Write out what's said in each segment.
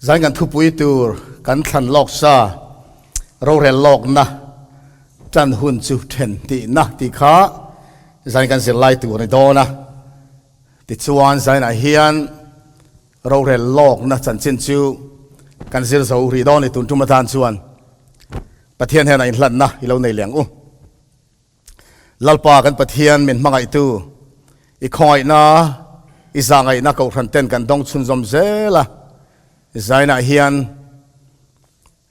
Zan kan thupui tur kan thlan lawk sa rorel lawkna tan hun chu then tihna tih kha zan kan zirlai tur a ni dawn a. Tichuan zainah hian rorel lawkna chanchin chu kan zir zo rih dawn a ni tun tum atan chuan Pathian hian a inhlanna i lo nei leh ang u. Lalpa kan Pathian min hmangaihtu i khawngaihna i zahngaihna kohhran ten kan dawng chhunzawm zel a, zainah hian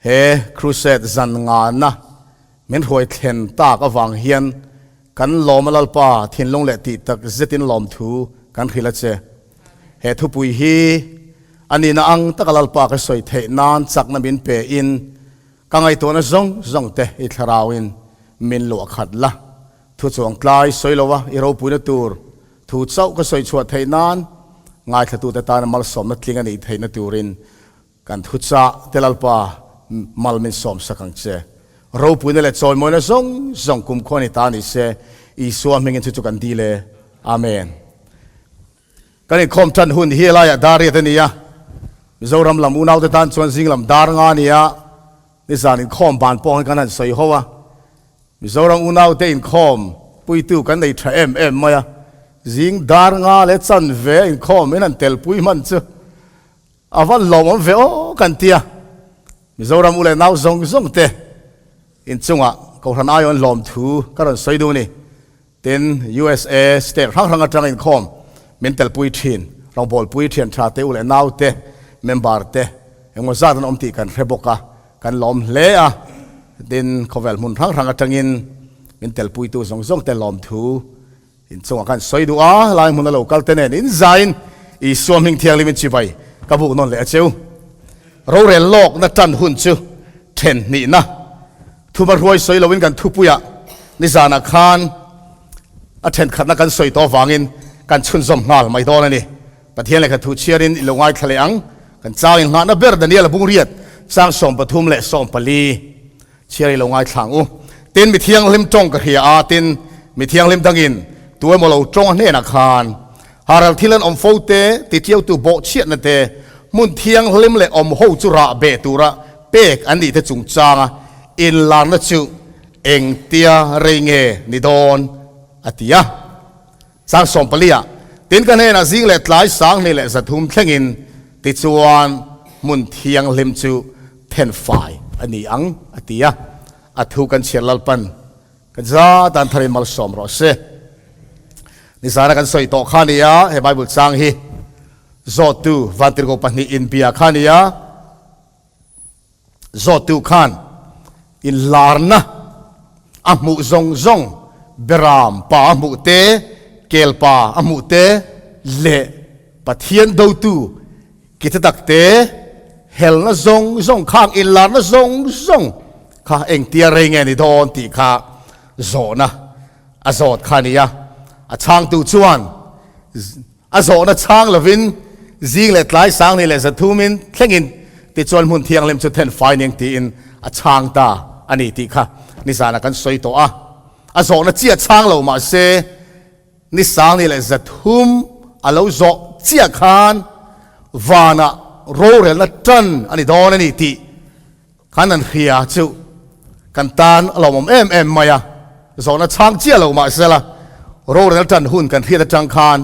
he crusade zan ngana min hruai thlen tak avang hian kan lawm a Lalpa thinlung leh tih tak zetin lawmthu kan hrilh a che. He thupui hi a nihna ang taka Lalpa ka sawi theih nan chakna min pe in Ka ngaihtuahna zawng zawng te i thlarauin min luah khat la, thu chuang tlai sawi lo a i ropuina tur thu chauh ka sawi chhuah theih nan ngaithlatute tana malsawmna tling a nih theihna turin kan thu chah te Lalpa mal min sawm sak ang che. Ropuina leh chawimawina zawng zawng kumkhua ni ta ni se, Isua hmingin chu chu kan dil e. Amen. Kan inkhawm tan hun hi helaiah dar riat a ni a, Mizoram lam unaute tan chuan zing lam dar nga a ni a, nizan inkhawm ban pawh khan kan han sawi ho a, Mizoram unaute inkhawm puitu kan nei tha em em mai a, zing dar nga leh chanve a inkhawm in han telpui hman chu a va lawmawm ve aw kan ti a, Mizoram u leh nau zawng zawng te inchungah Kohhran aiawn lawmthu ka rawn sawi duh a ni. Tin, USA state hrang hrang atanga inkhawm min telpui thin, rawngbawlpui thian tha te, u leh nau te, member te engmaw zat an awm tih kan hre bawk a, kan lawm hle a. Tin, khawvel hmun hrang hrang atangin min telpuitu zawng zawng te lawmthu inchungah khan sawi duh a, lai hmuna lo kal te nen inzain Isua hming thianghlim in chibai ka buk nawn leh a cheu. Rorel lawkna tan hun chu then hnihna. Thuma hruai sawi loin kan thupuiah nizanah khan a thenkhatna kan sawi tawh avangin kan chhunzawm nghal mai dawn a ni. Pathian lehkha thu chhiarin i lo ngaithla leh ang. Kan changin nghahna ber Daniel-a bungriat chang 13 leh 14 chhiar i lo ngaithla ang u. Tin, mi thianghlim tawng ka hria a, tin, mi thianghlim dangin tu emaw lo tawng a hnenah khan haral thil an awm fo te, titiautu bawhchhiatna te, hmun thianghlim leh awm ho chu rah beh tura Pek an nih te chungchanga inlarna chu engtia rei nge ni dawn? a ti a. Chang 14 ah, Tin ka hnenah zing leh tlai 2000 thlengin tichuan hmun thianghlim chu thenfai a ni ang, a ti a. A thu kan chhiar Lalpan kan za dan tharin malsawm rawh se. Nizana kan sawi tawh kha nia he Bible chang hi zawttu Vantirhkoh pahnih inbia kha nia. Zawttu khan inlarna a hmuh zawng zawng, beram pa a hmuh te, kel pa a hmuh te leh Pathian dotu ki te tak te helna zawng zawng khang inlarna zawng zawng kha engtia rei nge ni dawn tih kha zawhna a zawt kha a ni a. A chhangtu chuan A zawhna chhang lovin zing leh tlai 2000 leh 300 in thlengin tichuan hmun thianghlim chu then fai ning tiin a chhang ta a ni tih kha nizanah kan sawi tawh a. A zawhna chiah chhang lo mahse ni 2000 leh 300 a lo zawh chiah khan vanah rorelna tan a ni dawn a ni tih khan an hria chu kan tan a lawmawm em em mai a, zawhna chhang chiah lo mahsela rorel tan hun kan hriat atang khan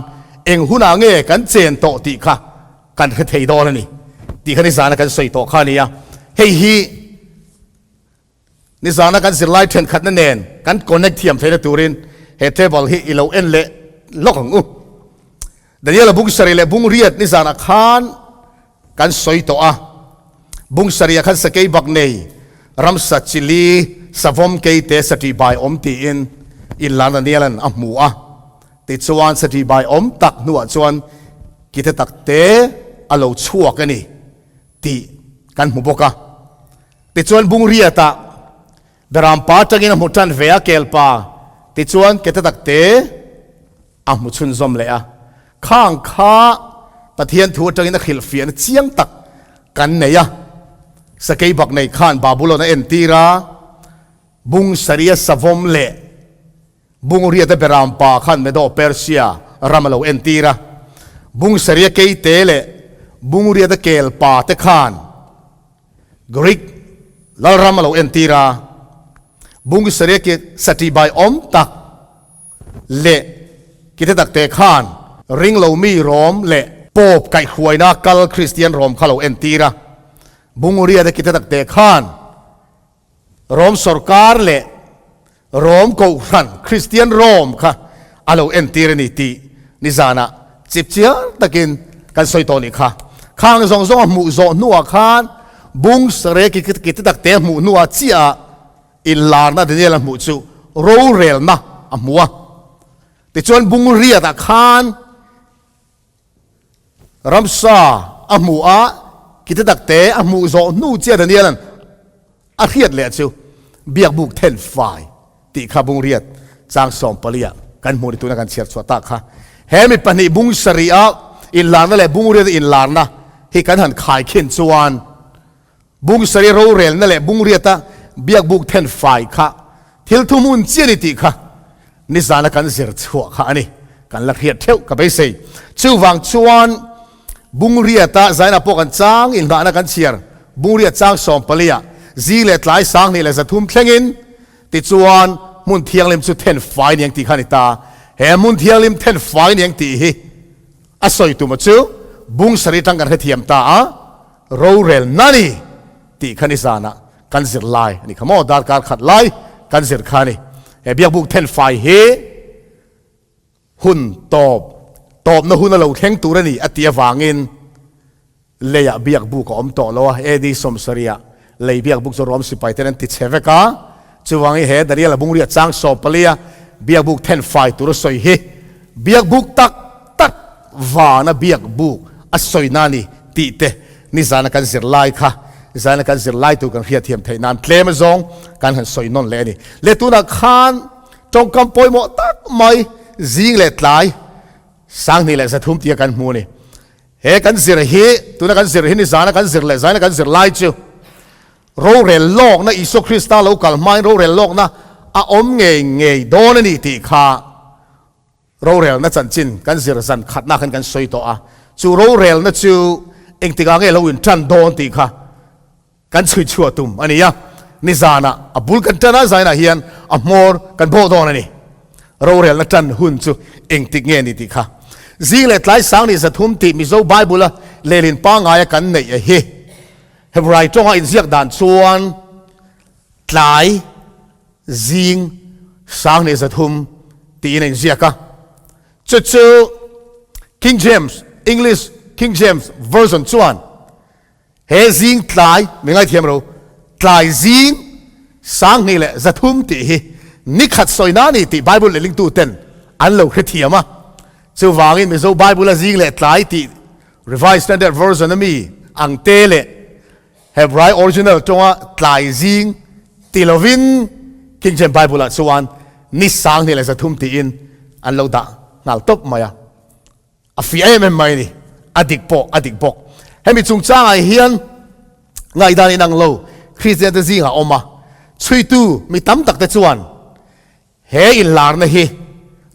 eng hunah nge kan chen tawh tih kha kan hre thei dawn a ni tih kha nizana kan sawi tawh kha a ni a, hei hi nizana kan zirlai thenkhatna nen kan connect thiam theihna turin he table hi i lo en leh lawk ang u. Daniel-a bung sarih leh bung riat nizanah khan Kan sawi tawh a, bung sarih ah khan sakei bak nei, ramsa chili, savawm keite satih bai awm tiin inlan Daniel-a'n a hmu a. Tichuan satih bai awm tak hnuah chuan kite tak te a lo chhuak a ni tih kan hmu bawk a. Tichuan bung riatah Beram pa atangin a hmu tan ve a kel pa tichuan kete tak te a hmu chhunzawm leh a. Khang kha Pathian thu atangin a hrilhfiahna chiang tak kan nei a. Sakei bak nei khan Babulon a entir a, bung saria savawm leh bung riata beram pa khan Medo Persia ram a lo entir a. Bung saria keite leh. Bungriata kel pa te khan Greek lalram a lo entir a, Bungsaria ki sati bai awm tak leh ki te tak te khan ringlo mi rawm leh Pope kaihhruaina kal Kristian rawm kha lo entir a, Bungriata ki te tak te khan Rom sorkar leh Rom kohhran Kristian Rom kha a lo entir a ni tih nizanah chipchiar takin kan sawi tawh nih kha. Khang zawng zawng a hmuh zawh hnuah khan bung sare ki ki ti tak te a hmuh hnuah chiah inlarna Daniel a hmuh chu rorelna a hmu a. Tichuan bung riatah khan Ramsa a hmuh a, kite takte a hmuh zawh hnu chiah Daniela'n a hriat leh chu biakbuk then fai tih kha bungriat chang sawmpali ah kan hmuh ni tuna kan chhiar chhuah tak kha. He mi pahnih bung sarih a inlarna leh bungriat a inlarna hi kan han khaikhin chuan Bung sarih rorelna leh bungriata biakbuk then fai kha thil thuhmun chi a ni tih kha nizana kan zir chhuah kha a ni. Kan la hriat theuh ka beisei. Chuvang chuan bungriata zainah pawh kan chang inghahna kan chhiar bungriat chang sawmpaliah zing leh tlai sanghnih leh zathum thlengin tichuan hmun thianghlim chu then fai ni ang tih kha a ni ta. He hmun thianghlim then fai ni ang tih hi a sawi tuma chu bung sarih atang kan hrethiam ta a. Rorel na ni tih kha nizanah kan zir lai a ni kha maw, darkar khat lai kan zir kha a ni. He biakbuk thenfai hi hun tawp, tawpna hun a lo thleng tur a ni a tih avangin leiah biakbuk a awm tawh lo a, AD sawmsarihah lei biakbuk chu Rom sipai ten an ti chhe vek a, chuvangin he Daniel a bungriah chang sawmpalia biakbuk thenfai tur a sawi hi Biakbuk tak tak vana biakbuk a sawi na ni tih te nizana kan zir lai kha zana kan zir lai tur kan hriatthiam theih nan tlem azawng kan han sawi nawn leh a ni. Leh tunah khan tawngkam pawimawh tak mai zing leh tlai sanghnih leh zathum tia kan hmu a ni. He kan zir hi tuna kan zir hi nizana kan zir leh zaina kan zir lai chu rorel lawkna Isua Krista lo kal hmain rorel lawkna a awm ngei ngei dawn a ni tih kha Rorelna chanchin kan zir zan khatna khan kan sawi tawh a, chu rorelna chu engtikah nge lo intan dawn tih kha kan chhui chhuah tum a ni a. Nizanah a bul kan tan a, zainah hian a hmawr kan bawh dawn a ni. Rorelna tan hun chu engtik nge ni tih kha. Zing leh tlai sang ni zathum tih Mizo Bible-a lehlin pangaia kan neih a hi. Hebrai tawnga inziak dan chuan tlai Zing sang leh zathum tiin a inziak a. Chu chu King James, English King James Version chuan he zing tlai, mi ngaithiam ro, tlai zing sanghnih leh zathum tih hi nikhat sawina a ni tih Bible lehlingtu ten an lo hrethiam a. Chuvangin Mizo Bible-a zing leh tlai tih Revised Standard Version-a mi ang te leh Hebrai original tawnga tlai zing ti lovin King James Bible ah chuan ni sanghnih leh zathum tiin an lo dah nghal tawp mai a, a fiah em em mai a ni, a dik pawh a dik bawk. Hemi chungchangah hian ngaihdan inang lo Kristian te zingah a awm a, chhuitu mi tam tak te chuan He inlarna hi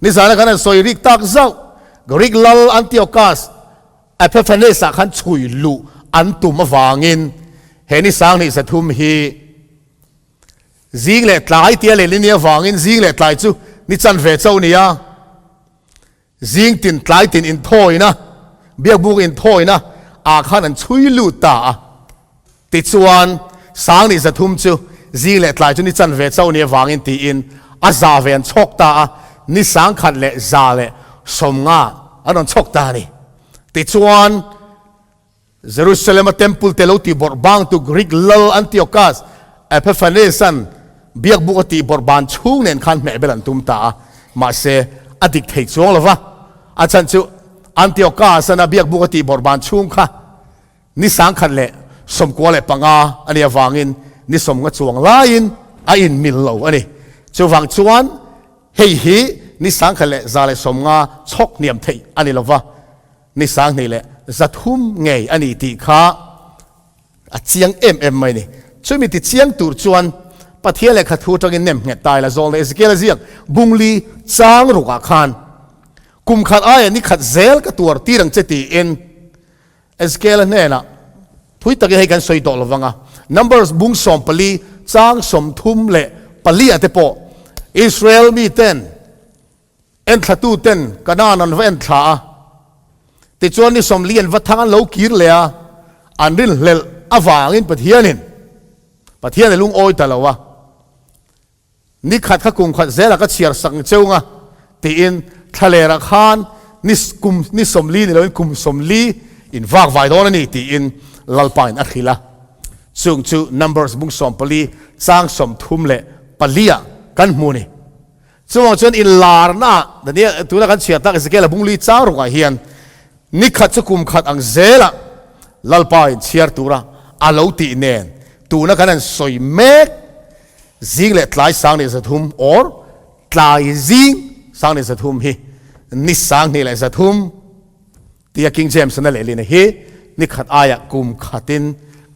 nizana kan han sawi rik tak zauh, Greek lal Antiochus Epiphanes-ah khan chhui luh an tum avangin he ni sanghnih zathum hi zing leh tlai tia leh ni avangin zing leh tlai chu ni chanve chauh nia. Zing tin tlai tin inthawina, biakbuk inthawina ah khan an chhui lut ta a. Tichuan, Sangni zathum chu zing leh tlai chu ni chanve chauh ni avangin tiin a za ve an chhawk ta a, ni sangkhat leh za leh sawmnga an rawn chhawk ta a ni. Tichuan, Jerusalem-a temple te lo tihbawrh bangtu Greek lal Antiochus Epiphanes-a'n biakbuk a tihbawrh ban chhung nen khan hmehbel an tum ta a, mahse a dik thei chuang lo va. A chhan chu Antiochus-a'n a biakbuk a tihbawrh ban chhung kha ni sangkhat leh 95 a nih avangin ni sawmnga chuang laiin a inmil lo a ni. Chuvang chuan hei hi ni sangkhat leh 150 chhawk hniam theih a ni lo va. Ni 2300 ngei a ni tih kha a chiang em em mai ni. Chumi ti chiang tur chuan Pathian lehkha thu atangin nem nghet tai la zawl leh Ezekiel a ziak bungli chang rukah khan kum khat aia ni khat zel ka tuar tir ang che tiin. Ezekiel-a hnenah thui takin hei kan sawi tawh lo vang a, Numbers bung 14 chang 34 ah te pawh Israel miten enthlatu ten Kanaan an va enthla a, tichuan ni 40 an va thang an lo kir leh a, an rinhlelh avangin Pathianin Pathian a lungawi ta lo a. Ni khat kha kum khat zelah ka chhiar sak ang cheu nga tiin thlalerah khan ni kum ni 40 ni loin kum 40 in vak vai dawn a ni tiin Lalpa in a hrilh a. Chung chu Numbers bung 14 chang 34 ah kan hmu a ni. Chuvang chuan inlarna Daniel tuna kan chhiar tak Ezekiel a bung li chang rukah hian ni khat chu kum khat ang zelah Lalpa in chhiar tura a lo tih nen tuna kan han sawi mek Zing leh tlai 13 or tlai zing 13 hi ni 13 tia King James an a lehlin hi ni khat aiah kum khatin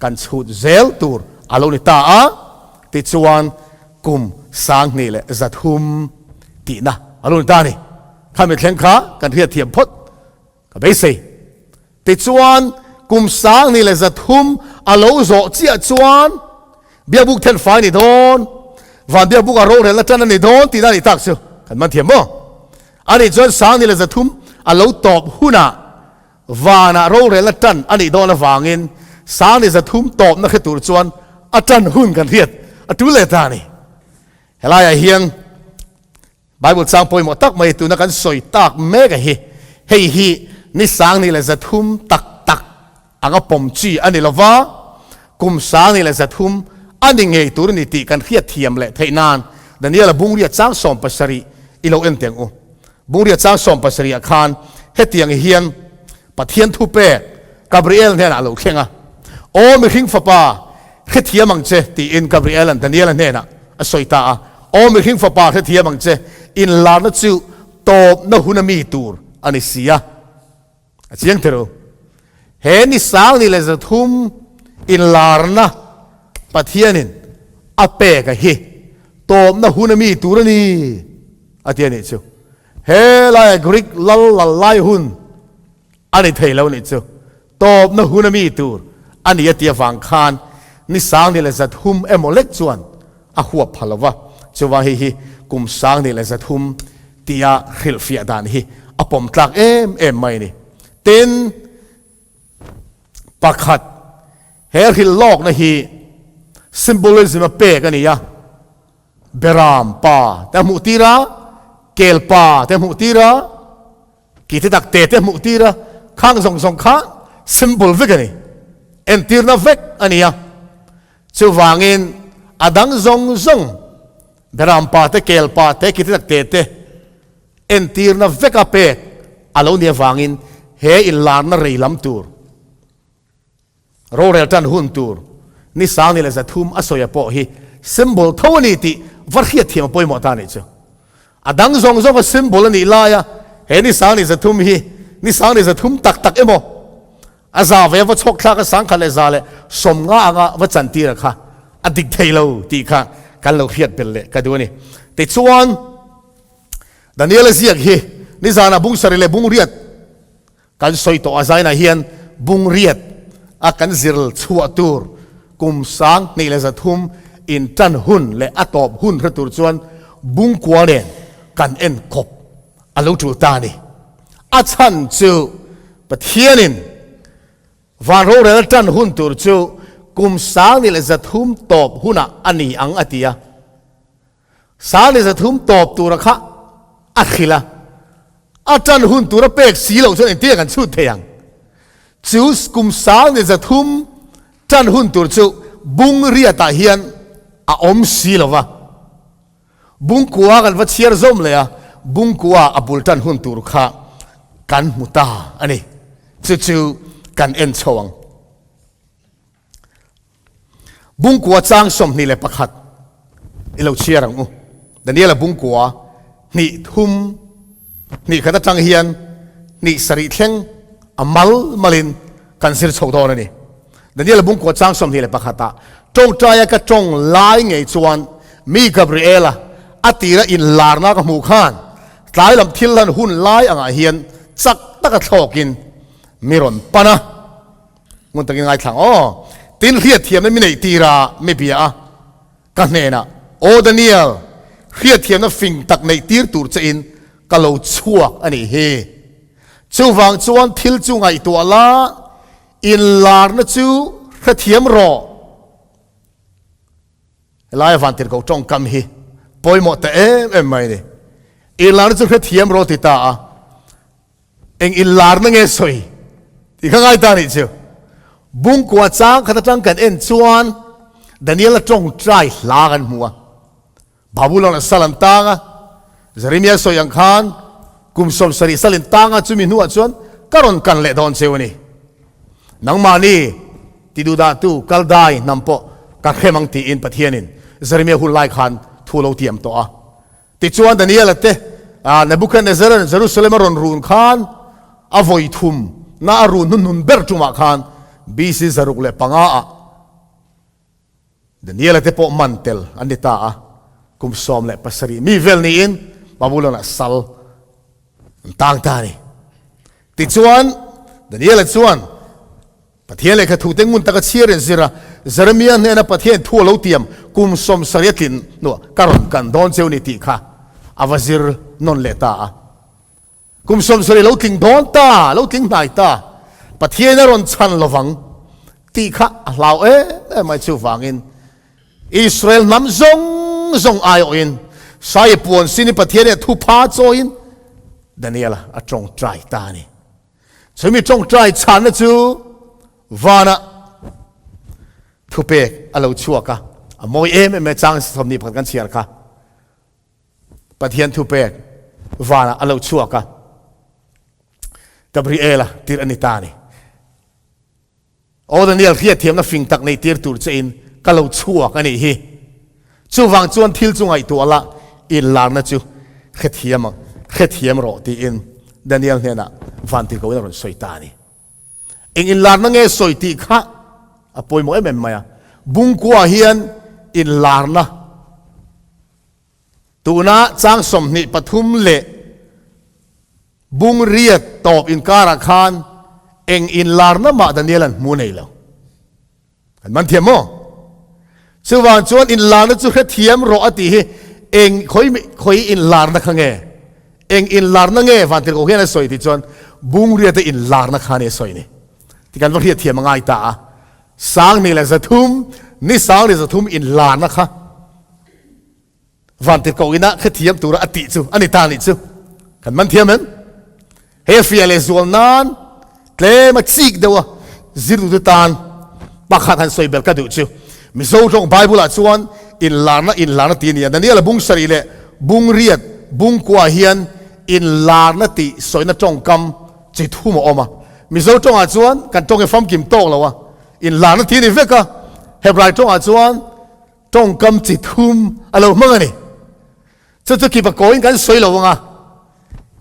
kan chhut zel tur a lo ni ta a, tichuan kum 13 tihna a lo ni ta a ni. Khami thleng kha kan hriatthiam phawt ka beisei. Tichuan, kum 1300 a lo zawh chiah chuan Biakbuk thenfai a ni dawn, van Biakbuk a rorel atan a ni dawn tihna a nih tak chu kan man thiam maw? A nih chuan 1300 a lo tawp hunah vanah rorel atan a nih dawn avangin 1300 tawpna hre tur chuan a tan hun kan hriat a tul leh ta a ni. Helaiah hian Bible chang pawimawh tak mai tuna kan sawi tak mek a hi, hei hi ni 1300 tak tak anga pawm chi a ni lova, kum 1300 a ni ngei tur a ni tih kan hriat thiam leh theih nan Daniel-a bungria chang 17 i lo en teng u. Bungria chang 17 ah khan hetiang hian Pathian thu pek Gabriel hnenah a lo thleng a, Aw mihring fapa, hrethiam ang che, tiin Gabriel-a'n Daniel-a hnenah a sawi ta a. Aw mihring fapa, hrethiam ang che, inlarna chu tawpna hun a mi tur a ni si a. A chiang ther u. He ni 1300 inlarna Pathianin a pek a hi tawpna hun a mi tur a ni, a ti a nih chu. He laia Greek lal lal lai hun a ni thei lo nih chu tawpna hun a mi tur a ni a ti avang khan ni 1300 emaw lek chuan a huap pha lo va, chuvang hei hi kum 1300 tia hrilhfiah dan hi a pawm tlak em em mai a ni. Tin, pakhat he hrilh lawkna hi symbolism a pek a ni a. Beram pa te a hmuh tir a, kel pa te a hmuh tir a, ki te tak te te a hmuh tir a, khang zawng zawng kha symbol vek a ni, entirna vek a ni a. Chuvangin a dang zawng zawng Beram pa te, kel pa te, ki te tak te te entirna veka pek a lo nih avangin he inlarna rei lam tur, Rorel tan hun tur ni 1300 a sawi a pawh hi symbol tho a ni tih va hriat thiam a pawimawh ta a nih chu. A dang zawng zawng a symbol a nih laia he ni 1300 hi ni 1300 tak tak emaw a za ve a va chhawk thlak a 1150 anga va chantir a kha a dik thei lo tih kha kan lo hriat belh leh ka duh a ni. Tichuan Daniel-a ziak hi nizanah bung sarih leh bung riat Kan sawi tawh a zainah hian bungriat a kan zir chhuah tur kum 1300 in tan hun leh a tawp hun hre tur chuan bungkua nen kan en kawp a lo tul ta a ni. A chhan chu Pathianin van rorel a tan hun tur chu kum 1300 tawp hunah a ni ang a ti a. 1300 tawp tura kha a hrilh a, a tan hun tura pek si loh chuan engtin kan chhut thei ang? Chu kum 1300 tan hun tur chu bung riatah hian a awm si lo va, bung kua kan va chhiar zawm leh a, bung kua a bul tan hun tur kha kan hmu ta a ni. Chu chu kan en chho ang. Bungkua chang 21 i lo chhiar ang u. Daniela bungkua hnih thum hnih khat atang hian hnih sarih thleng a mal malin kan zir chho dawn a ni. Daniela bungkua chang 21 ah tawngtaia ka tawng lai ngei chuan mi Gabriela a tira inlarna ka hmuh khan tlai lam thil hlan hun lai angah hian chak taka thlawkin mi rawn pan a. Ngun takin ngaithla ang aw. Tin, hriatthiamna mi neih tir a, mi bia a, ka hnenah, Aw Daniel, hriatthiamna fing tak neih tir tur che in ka lo chhuak a nih hi. Chuvang chuan thil chu ngaihtuah la, inlarna chu hrethiam rawh. Helaia vantirhkoh tawngkam hi pawimawh ta em em mai a ni. Inlarna chu hrethiam rawh ti ta a, eng inlarna nge sawi tih kha ngai ta nih chu. Bungkua chang khat atang kan en chuan Daniel-a tawngtai hla kan hmu a. Babulon a sal an tang a, Jeremia sawi ang khan kum 70 sal in tang a, chumi hnuah chuan ka rawn kan leh dawn cheu a ni. Nangmahni ti duhdahtu Kaldai hnam pawh ka hrem ang tiin Pathianin Jeremia hun lai khan thu lo tiam tawh a. Tichuan Daniela te Nebuchadnezzar-a'n Jerusalem a rawn run khan a vawi thum na a run hnuhnun ber tumah khan BC 605 ah Daniela te pawh man tel an ni ta a, kum 17 mi vel niin Babulon-ah sal an tang ta a ni. Tichuan, Daniela chuan Pathian lehkha thute ngun taka chhiar in zir a, Jeremia hnena Pathian thu a lo tiam kum 70 a tlin hnuah ka rawn kan dawn cheu ni tih kha a va zir nawn leh ta a. Kum 70 lo tling dawn ta, lo tling hnai ta, Pathian a rawn chhan lovang tih kha a hlau em em mai. Chuvangin Israel hnam zawng zawng aiawhin Sai puan sinin Pathian hian thupha chawiin Daniela a tawngtai ta a ni. Chumi tawngtai chhanna chu vanah thupek a lo chhuak a, a mawi em em mai chang 21 kan chhiar kha. Pathian thupek vanah a lo chhuak a, Gabriela tirh a ni ta a ni. Aw Daniel, hriatthiamna fing tak neih tir tur che in ka lo chhuak a nih hi. Chuvang chuan thil chu ngaihtuah la, inlarna chu hrethiam ang, hrethiam rawh tiin Daniel hnenah vantirhkohin a rawn sawi ta a ni. Eng inlarna nge sawi tih kha a pawimawh em em mai a, Bungkua hian inlarna Tuna chang 23 leh bung riat tawp inkarah khan eng inlarna mah Daniel an hmu nei lo. Kan man thiam maw? Chuvang chuan inlarna chu hrethiam rawh a tih hi eng khawi khawi inlarna kha nge? Eng inlarna nge Vantirhkoh hian a sawi tih chuan bung riata inlarna kha a ni a sawi ni. Ti kan va hriatthiam a ngai ta a. 1300, ni 1300 inlarna kha Vantirhkoh ina hrethiam tura a tih chu a ni ta nih chu. Kan man thiam em? He fia leh zual nan tlem a chik deuh a zirtute tan pakhat han sawi belh ka duh chu. Mizo tawng Bible ah chuan inlarna inlarna tih a ni a. Daniel-a bung sarih leh bung riat bung kuah hian inlarna tih sawina tawngkam chi thum a awm a. Mizo tawngah chuan kan tawng hi famkim tawk lo a, inlarna tih a ni vek a. Hebrai tawngah chuan Tawngkam chi thum a lo hmang a ni. Chu chu kipa kawiin kan sawi lo ang a,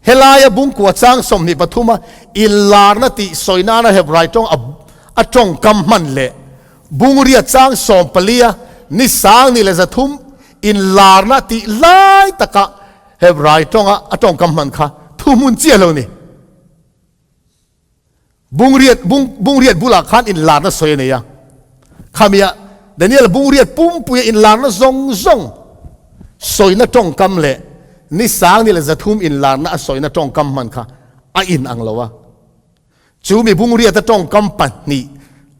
helaia bungkua chang 23 a inlarna tih sawi nana Hebrai tawng a a tawngkam hman leh bungria chang 14 a ni 1300 inlarna tih lai taka Hebrai tawnga a tawngkam hman kha thuhmun chiah lo ni. Bungriat bung bungriat bulah khan inlarna sawi a nei a. Khamiah Daniel bungriat pumpuia inlarna zawng zawng sawina tawngkam leh ni 1300 inlarna a sawina tawngkam hman kha a in ang lo a. Chu mi bungriata tawngkam pahnih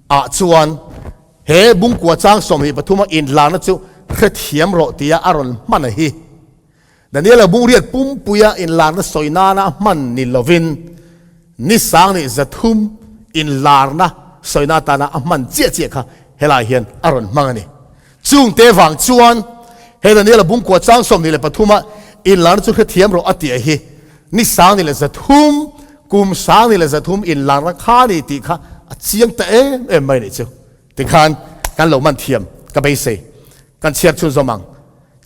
ah chuan he bungkua chang 23 a inlarna chu hrethiam rawh tia a rawn hman a hi. Daniela bungriat pumpuia inlarna sawi nana hman ni lovin ni 1300 inlarna sawina atana a hman chiah chiah kha helai hian a rawn hmang a ni. Chungte vang chuan he Daniela bungkua chang 23 a inlarna chu hrethiam rawh a tih hi ni 1300 kum 1300 inlarna kha ni tih kha a chiang ta em em mai nih chu. Tikhan kan lo man thiam ka beisei. Kan chhiar chhunzawm ang.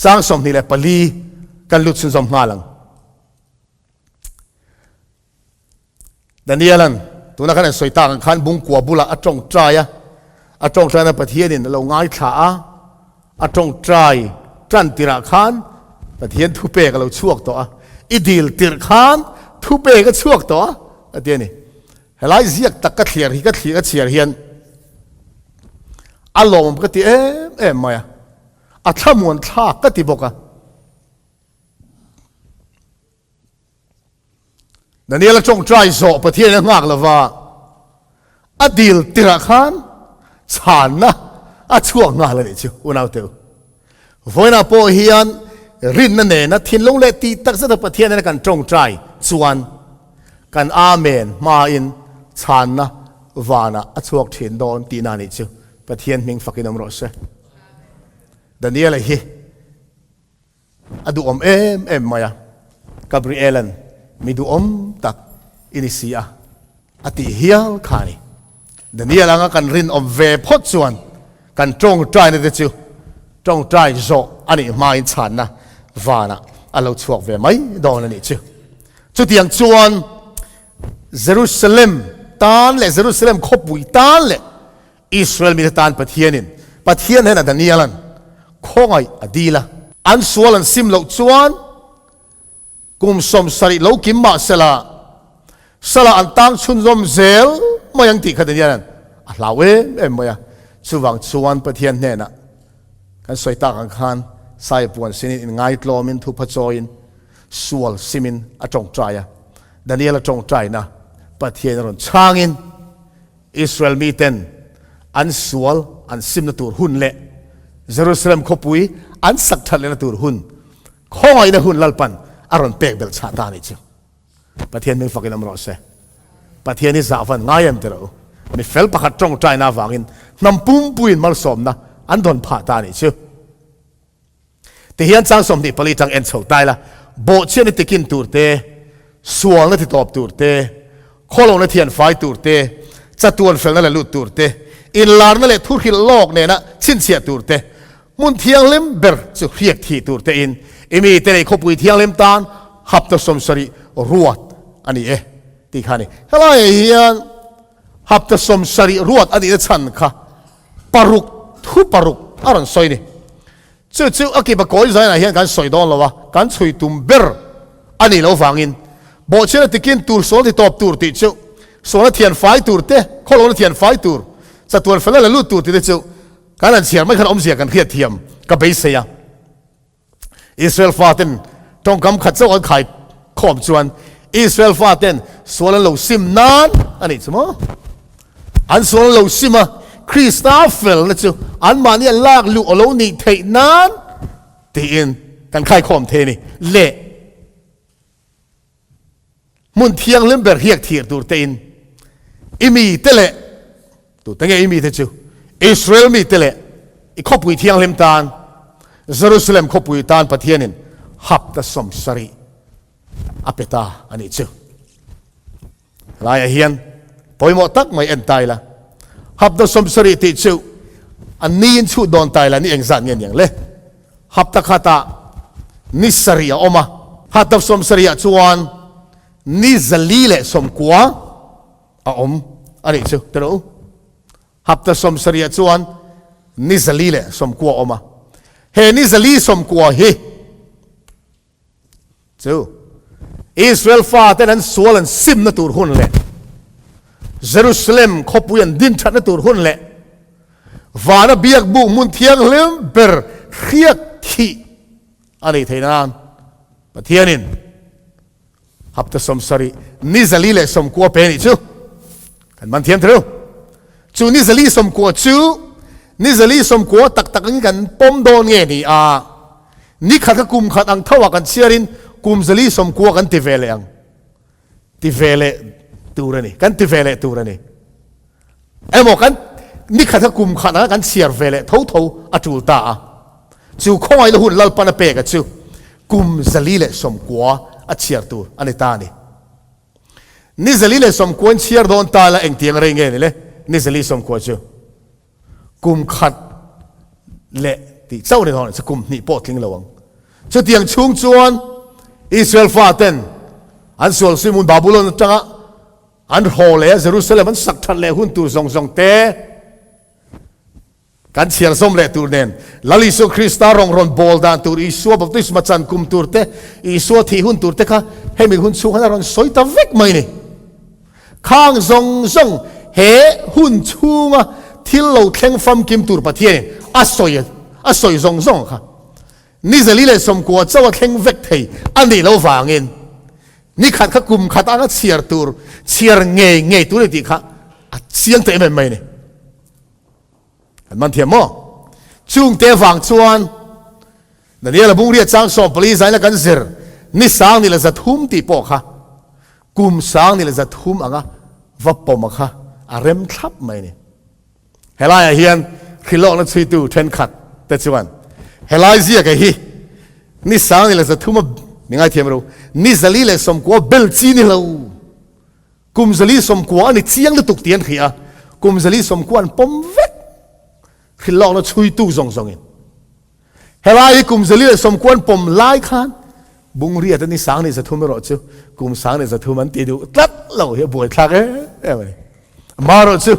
Chang 24 kan lut chhunzawm nghal ang. Daniel-a'n tuna khan an sawi tak ang khan bungkua bulah a tawngtai a, a tawngtaina Pathianin a lo ngaithla a, a tawngtai tan tirah khan Pathian thupek a lo chhuak tawh a, i dil tirh khan thupek a chhuak tawh a, a ti a ni. Helai ziak tak ka thliar hi ka thlir ka chhiar hian. A lawmawm ka ti em em mai a, a thlamuan thlak ka ti bawk a. Daniel-a tawngtai zawh Pathian a nghak lova, a dil tirah khan chhanna a chhuak nghal a nih chu unaute u. Vawiinah pawh hian rinna nena thinlung leh tih tak zeta Pathian nena kan tawngtai chuan kan Amen hmain chhanna vanah a chhuak thin dawn tihna a nih chu. Pathian hming fakin awm rawh se. Daniel-a hi A duhawm em em mai a, Gabriela'n mi duhawm tak i ni si a, a tih hial kha a ni. Daniel anga kan rinawm ve phawt chuan kan tawngtaina te chu tawngtai zawh a nih hmain chhanna vanah a lo chhuak ve mai dawn a nih chu. Chutiang chuan Jerusalem tan leh Jerusalem khawpui tan leh Israel mite tan Pathianin Pathian hnenah Daniela'n khawngaih a dil a. An sual an sim loh chuan kum 70 lo kim mah sela, sala an tang chhunzawm zel mai ang tih kha Daniela'n a hlau em em mai a. Chuvang chuan Pathian hnenah kan sawi tak ang khan Sai puan sinin inngaitlawmin thupha chawiin sual simin a tawngtai a. Daniela tawngtaina Pathian a rawn chhangin, Israel miten an sual an simna tur hun leh Jerusalem khawpui an sak that lehna tur hun, khawngaihna hun Lalpan a rawn pek belh chhah ta a nih chu. Pathian hming fakin awm rawh se. Pathian hi zah van ngai em ti rawh u. Mi fel pakhat tawngtaina avangin hnam pumpuiin malsawmna an dawn phah ta a nih chu. Tihian chang 24 tang en chho tai la, bawhchhiatna tikin tur te, sualna titawp tur te, khawlawhna thian fai tur te, chatuan felna la lut tur te, inlarna leh thuhrilh lawk nena chhinchhiah tur te, hmun thianghlim ber chu hriak thih tur tein i mite leh khawpui thianghlim tan hapta 70 ruat a ni e tih kha a ni. Helaiah hian hapta 70 ruat a nihna chhan kha paruk thu paruk a rawn sawi ni. Chu chu a kipa kawi zainah hian kan sawi dawn lo a, kan chhui tum ber a nih loh vangin bawhchhiatna tikin tur sual ti tawp tur tih chu sualna thian fai tur te, khawlawna thian fai tur, chatuan fel a la lut tur tih te chu kan han chhiar mai khan awmzia kan hriat thiam ka beisei a. Israel faten tawngkam khat chauh an khai khawm chuan Israel faten sual an lo sim nan a nih chu maw? An sual an lo sim a, Krista felna chu anmahni an lak luh a lo nih theih nan tiin kan khai khawm thei a ni. Leh hmun thianghlim ber hiak thir tur tein i mite leh tute nge i mite chu Israel mite leh i khawpui thianghlim tan Jerusalem khawpui tan Pathianin hapta 70 a pe ta a nih chu. Helaiah hian pawimawh tak mai en ta ila, hapta 70 tih chu an niin chhut dawn ta ila ni engzat nge niang le? Hapta khatah ni sarih a awm a, hapta 70 ah chuan ni 490 a awm a nih chu ti rawh u. Hapta 70 ah chuan ni 490 a awm a, he ni 490 hi Chu Israel faten an sual an simna tur hun leh Jerusalem khawpui an din thatna tur hun leh vana biak buk hmun thianghlim ber hriak thih a nih theih nan Pathianin hapta 70 ni 490 pe nih chu kan man thiam theu. Chu ni 490 chu ni 490 tak tak in kan pawm dawn nge ni a, ni khat kha kum khat ang tho ah kan chhiarin kum 490 kan ti ve leh ang, ti ve leh tur a ni, kan ti ve leh tur a ni. Emaw kan ni khat kha kum khat anga kan chhiar ve leh tho tho a tul ta a, chu khawngaihna hun Lalpan a pek a chu kum 490 a chhiar tur a ni ta a ni. Ni 490 in chhiar dawn ta la engtiang rei nge ni le? Ni 490 chu kum khat leh tih chauh ni dawn chu kum hnih pawh tling lo ang. Chutiang chhung chuan Israel faten an sual suimun Babulon atanga an haw leh a Jerusalem an sak that leh hun tur zawng zawng te Kan chhiar zawm leh tur nen, Lal Isua Krista rawng rawn bawl dan tur, Isua baptisma chan kum tur te, Isua thih hun tur te kha hemi hun chhung khan a rawn sawi ta vek mai ni. Khang zawng zawng he hun chhunga thil lo thleng famkim tur Pathianin a sawi a sawi zawng zawng kha ni 490 chauh a thleng vek thei a nih loh vangin ni khat kha kum khat anga chhiar tur chhiar ngei ngei tur a ni tih kha a chiang ta em em mai a ni. Kan man thiam maw? Chungte vang chuan Daniel-a bungriat chang 14 zaina kan zir ni sang ni leh 300 tih pawh kha kum sang ni leh 300 anga va pawm a kha a rem thlap mai a ni. Helaiah hian hrilhlawkna chhuitu thenkhat te chuan helai ziaka hi ni sang ni leh 300 a mi ngaithiam ro ni 490 bel chi ni lo. Kum 490 a ni chiang lutuk tih an hria a, kum 490 an pawm vek. Hrilhlawkna chhuitu zawng zawngin helai hi kum 490 an pawm lai khan Bungriat a ni sang ni 300 erawh chu kum sang ni 300 an ti duh tlat lo hi a buaithlak em em a ni. Amaherawh chu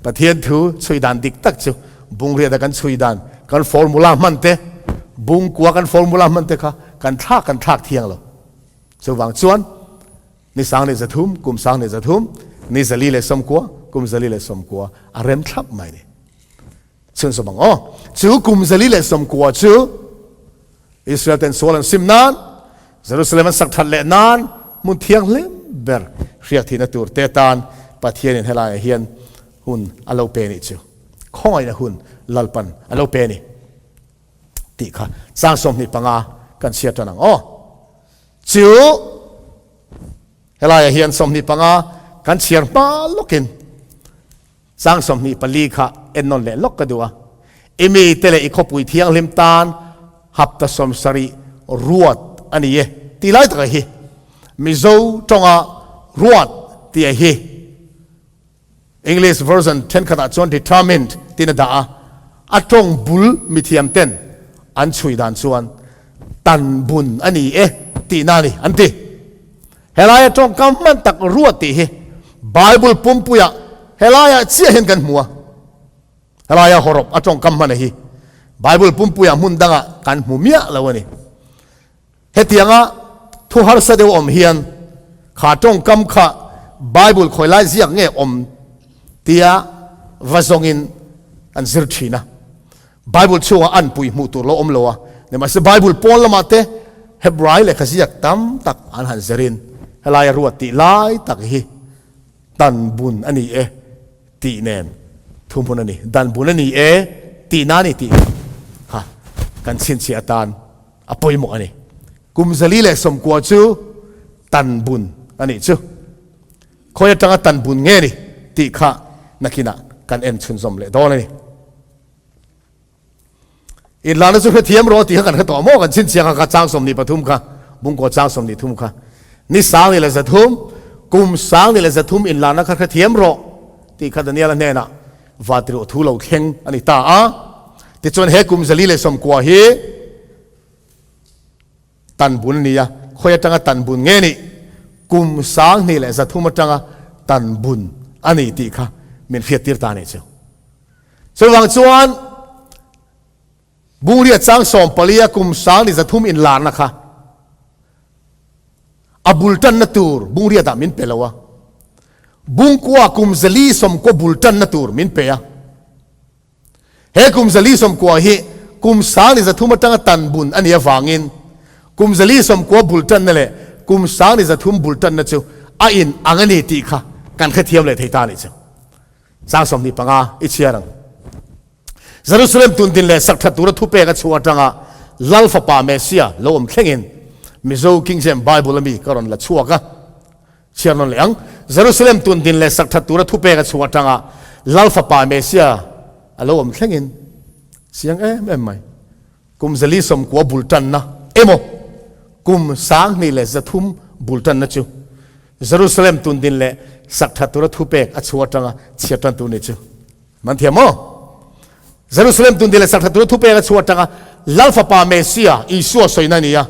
Pathian thu chhui dan dik tak chu Bungriat a kan chhui dan kan formula hman te, Bungkua kan formula hman te kha kan thlak kan thlak thiang lo. Chuvang chuan Ni sang leh 300, kum sang leh 300, ni 490, kum 490 a rem thlap mai ni. Chhunzawm ang aw. Chu kum 490 chu Israel ten sual an sim nan, Jerusalem an sak that leh nan, hmun thianghlim ber hriak thihna tur te tan Pathianin helaiah hian hun a lo pe nih chu. Khawngaihna hun Lalpan a lo pe ni tih kha chang 25 kan chhiar tan ang aw. Chu helaiah hian 25 kan chhiar hma lawkin chang 24 kha ennawn leh lawk ka duh a. I mite leh i khawpui thianghlim tan hapta 70 ruat a ni e tih lai taka hi Mizo tawnga ruat tih a hi. English version thenkhatah chuan determined tiin a dah a, a tawng bul mithiam ten an chhui dan chuan tan bun a ni e tihna a ni an ti. Helaia tawngkam hman tak ruat tih hi Bible pumpuiah helaiah chiah hian kan hmu a, helaia hawrawp a tawngkam hman a hi Bible pumpuiah hmun dangah kan hmu miah lo a ni. Hetianga thu harsa deuh awm hian kha tawngkam kha Bible khawi lai ziak nge awm tia va zawngin an zir thin a. Bible chhungah an pui hmuh tur lo awm lo a, nimahse Bible pawn lamah te Hebrai lehkha ziak tam tak an han zirin helaia ruat tih lai tak hi tan bun a ni e tih nen thu hmun a ni. Dan bun a ni e tihna a ni tih kha kan chhinchhiah atan a pawimawh a ni. Kum 490 chu tan bun a nih chu. Khawi atanga tan bun nge ni tih kha nakinah kan en chhunzawm leh dawn a ni. Inlana chu hrethiam rawh tih kha kan hre tawh maw? Kan chhinchhiah kha kha chang 23 kha, bungkaw chang 23 kha. Ni 1300, kum 1300 inlana kha hrethiam rawh tih kha Daniel-a hnenah Vatiruh thu lo thleng a ni ta a. Tichuan he kum 490 hi tan bun a ni a, khawi atanga tan bun nge nih? Kum 2300 atanga tan bun a ni tih kha min hriattir ta a nih chu. Chuvang chuan Bungriat chang 14 a kum 2300 inlarna kha a bul tanna tur Bungriatah min pe lo a, Bungkua kum 490 bul tanna tur min pe a. He kum 490 hi kum 2300 atanga tan bun a nih avangin kum 490 bul tanna leh kum 2300 bul tanna chu a in ang a ni tih kha kan hrethiam leh thei ta a nih chu. Chang 25 i chhiar ang. Jerusalem tundin leh sak that tura thupek a chhuah atanga Lal Fapa Messiah lo awm thlengin Mizo King James Bible a mi ka rawn la chhuak a, chhiar nawn leh ang. Jerusalem tundin leh sak that tura thupek a chhuah atanga Lal Fapa Messiah a lo awm thlengin chiang em em mai. Kum 490 bul tanna emaw kum 2300 bul tanna chu Jerusalem tundin leh sak that tura thupek a chhuah atanga chhiar tan tur ni chu. Man thiam maw? Jerusalem tundin leh sak that tura thupek a chhuah atanga Lal Fapa Messiah Isua sawina a ni a.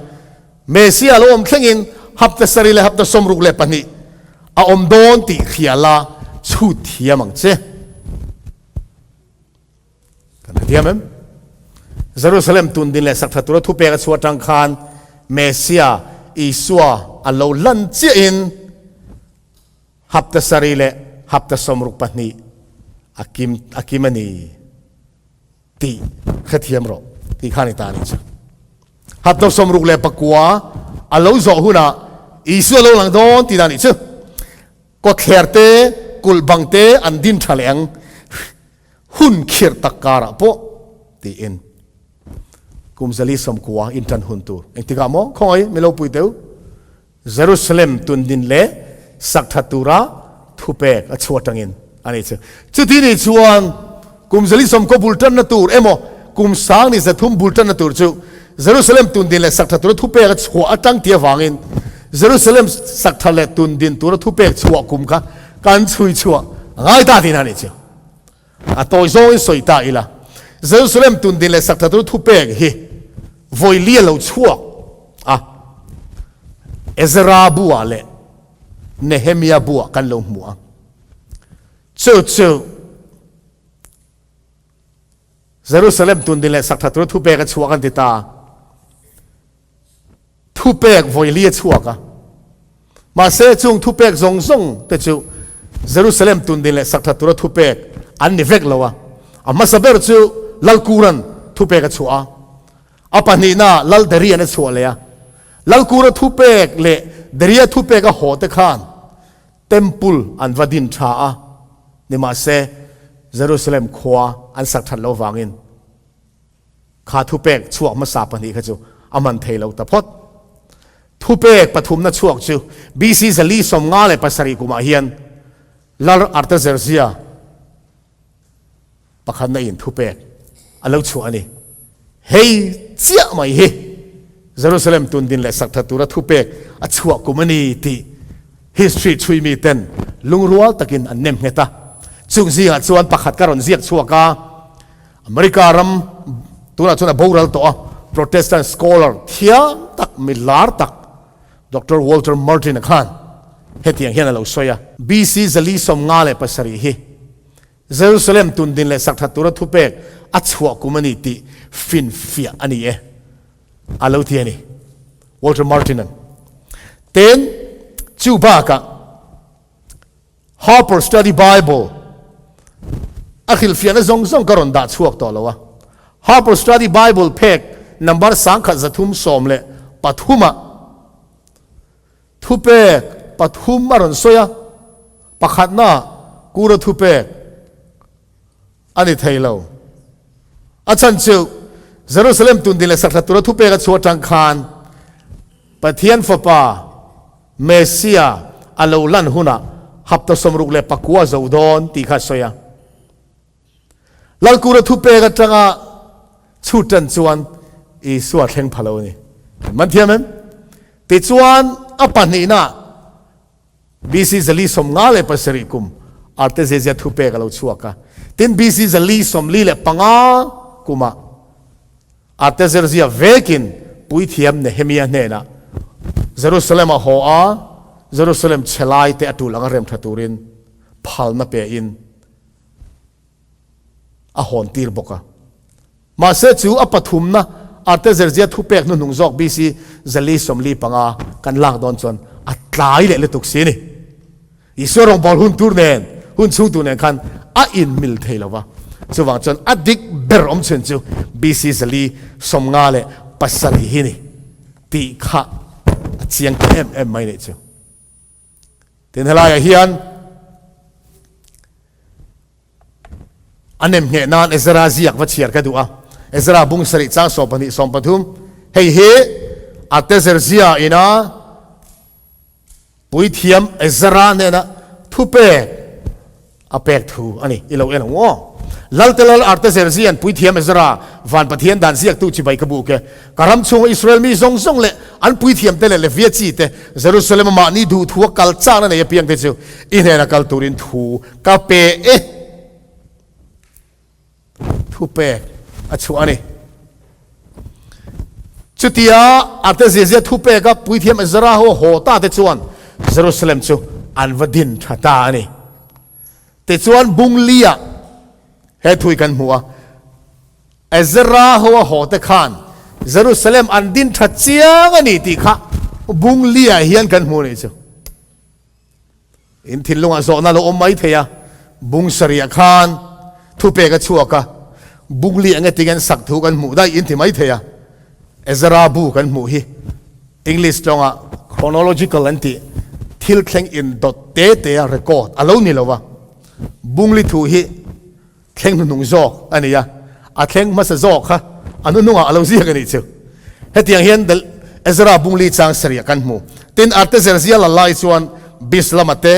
Messiah lo awm thlengin hapta 7 leh hapta 62 a awm dawn tih hria la chhut thiam ang che. Kan hrethiam em? Jerusalem tundin leh sak that tura thupek a chhuah atang khan Messiah Isua a lo lan chiahin hapta 7 leh hapta 62 A kim a kim a ni tih hrethiam rawh tih kha a ni ta a nih chu. Hapta 64 a lo zawh hunah Isua lo lang dawn tih dan nih chu. Kawtthler te, kulh bang te an din tha leh ang hun khirh tak karah pawh tiin kum 149 intan hun tur engtikah maw khawngaih milopui teu Jerusalem tundin leh sak that tura thupek a chhuah atangin a ni chu. Chuti ni chuan kum 140 bul tanna tur emaw kum 1300 bul tanna tur chu Jerusalem tundin leh sak that tura thupek a chhuah atang tih avangin Jerusalem sak that leh tundin tura thupek chhuah kum kha kan chhui chhuah a ngai ta tihna a ni chu. A tawi zawngin sawi ta ila, Jerusalem tundin leh sak thatur thupek hi vawi li a lo chhuak a, Ezra buah leh Nehemia buah kan lo hmu a. Chu chu Jerusalem tundin leh sak thatur thupek a chhuak an ti ta. Thupek vawi li a chhuak a. Mahse, chung thupek zawng zawng te chu Jerusalem tundin leh sak that tura thupek an ni vek lo a. A hmasa ber chu Lalkuran thupek a chhuah a. A pahnihna Lal Darian a chhuah leh a. Lalkura thupek leh Daria thupek a haw te khan Temple an va din tha a. Nimahse, Jerusalem khua an sak that lo vangin Kha thupek chhuak hmasa pahnih kha chu a man thei lo ta phawt. Thupek pathumna chhuak chu BC 457 kumah hian Lal Artaxerxes pakhatna in thupek a lo chhuah a ni. Hei chiah mai hi Jerusalem tundin leh sak that tura thupek a chhuah kum a ni tih history chhui miten lungrual takin an nem nghet a. Chung zingah chuan pakhat ka rawn ziak chhuak a. America ram tunah chuan a boral tawh a, Protestant scholar thiam tak, mi lar tak Doctor Walter Martin-a khan hetiang hian a lo sawi a. BC 457 hi Jerusalem tundin leh sak that tura thupek a chhuah kum a ni tih finfiah a ni e, a lo ti a ni, Walter Martin-a'n. Tin, chu bakah Harper Study Bible a hrilhfiahna zawng zawng ka rawn dah chhuak tawh lo a. Harper Study Bible phek number 1313 ah thupek pathum a rawn sawi a, pakhatna Kura thupek a ni thei lo. A chhan chu Jerusalem tundin leh sakhla tura thupek a chhuah atang khan Pathian Fapa Messia a lo lan hunah hapta 69 zo dawn tih kha a sawi a. Lalkura thupek atanga chhut tan chuan Isua thleng pha lo a ni. Kan man thiam em? Tichuan a pahnihna BC 457 kum Artezezia thupek a lo chhuak a. Tin BC 445 kumah Artezerzia vekin puithiam Nehemia hnenah Jerusalem a haw a, Jerusalem chhe laite a tul anga rem tha turin phalna pein a hawn tir bawk a. Mahse chu a pathumna Artaxerxes thupek hnuhnung zawk BC 445 kan lak dawn chuan a tlai leh lutuk si a ni. Isua rawngbâwl hun tur nen, hun chhung tur nen khan a inmil thei lo va. Chuvang chuan a dik ber awm chhun chu BC 457 hi ni tih kha a chiang ta em em mai nih chu. Tin helaiah hian A nem ngheh nan Ezra ziak va chhiar ka duh a, Ezra bung sarih chang 12 13, hei hi Artaxerxes ina puithiam Ezra hnena thupek a pek thu a ni. I lo en ang u aw. Lalte lal Artaxerxes-a'n puithiam Ezra van Pathian dan ziaktu chibai ka buk e. Ka ram chhunga Israel mi zawng zawng leh an puithiamte leh Levia chite Jerusalem-a mahni duhthua kal chakna nei apiangte chu i hnena kal turin thu Ka pe e. Thu pek a chhuah a ni. Chutia Artaxerxes thu peka puithiam Ezra ho haw ta te chuan Jerusalem chu an va din tha ta a ni. Tichuan bung lia he thui kan hmu a. Ezra ho a haw te khan Jerusalem an din tha chiang a ni tih kha bung lia hian kan hmu a nih chu. In thinlungah zawhna lo awm mai thei a, bung sarih khan. Thupek a chhuak a, Bungli enge tinge sak thu kan hmuh daih in ti mai thei a. Ezra bu kan hmuh hi English tawnga chronological an tih thil thleng indawt te te a record a lo ni lo a. Bungli thu hi thleng hnuhnung zawk a ni a, a thleng hmasa zawk kha a hnuhnungah a lo ziak a nih chu. Hetiang hian The Ezra Bungli chang sarih kan hmu. Tin, Artaxerxes la lai chuan Bislama te,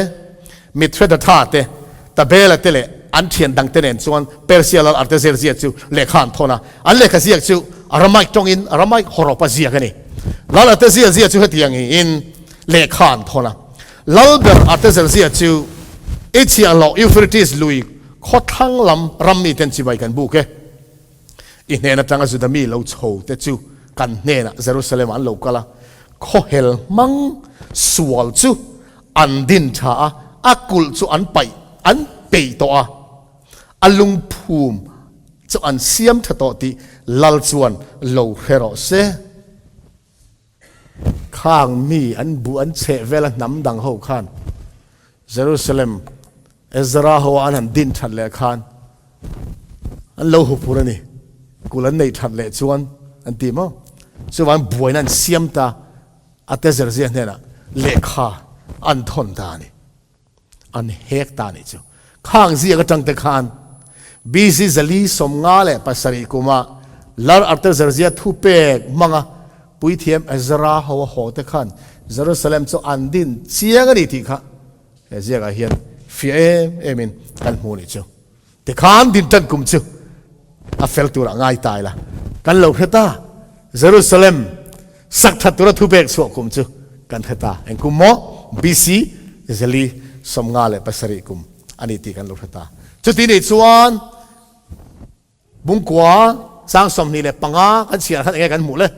Mithredatha te, Tabela te leh an thian dangte nen chuan Persia lal Artaxerxes chu lehkha an thawn a. An lehkha ziak chu Aramaic tawngin Aramaic hawrawpa ziak a ni. Lal Artaxerxes chu hetiang in lehkha an thawn a. Lal ber Artaxerxes chu i chhiahhlawh Euphrates lui khawthlang lam ram miten chibai kan buk e. I hnen atanga Juda mi lo chho te chu kan hnenah Jerusalem ah an lo kal a, khawhel hmang sual chu an din tha a, a kulh chu an paih an peih tawh a, a lungphum chu an siam tha tawh tih Lal chuan lo hre rawh se. Khang mi an buh an chheh vela hnam dang ho khan Jerusalem Ezra ho an han din that leh khan an lo hu phur a ni. Kul an neih that leh chuan an ti maw? Chuvang buaina an siam ta a te zerzia hnenah lehkha an thawn ta a ni. An hek ta nih chu. Khang ziak atang te khan BC 497 kuma Lal Artaxerxes thu pek hmanga puithiam Ezra ho a haw te khan Jerusalem chu an din chiang a ni tih kha he ziakah hian fiah em em in kan hmu nih chu. Tikhan din tan kum chu a fel turah ngai ta ila kan lo hre ta. Jerusalem sak that tura thu pek chhuah kum chu kan hre ta. Eng kum maw? BC 457 kum a ni tih kan lo hre ta. Chuti nih chuan Bungkua chang 25 kan chhiar khan enge kan hmuh le?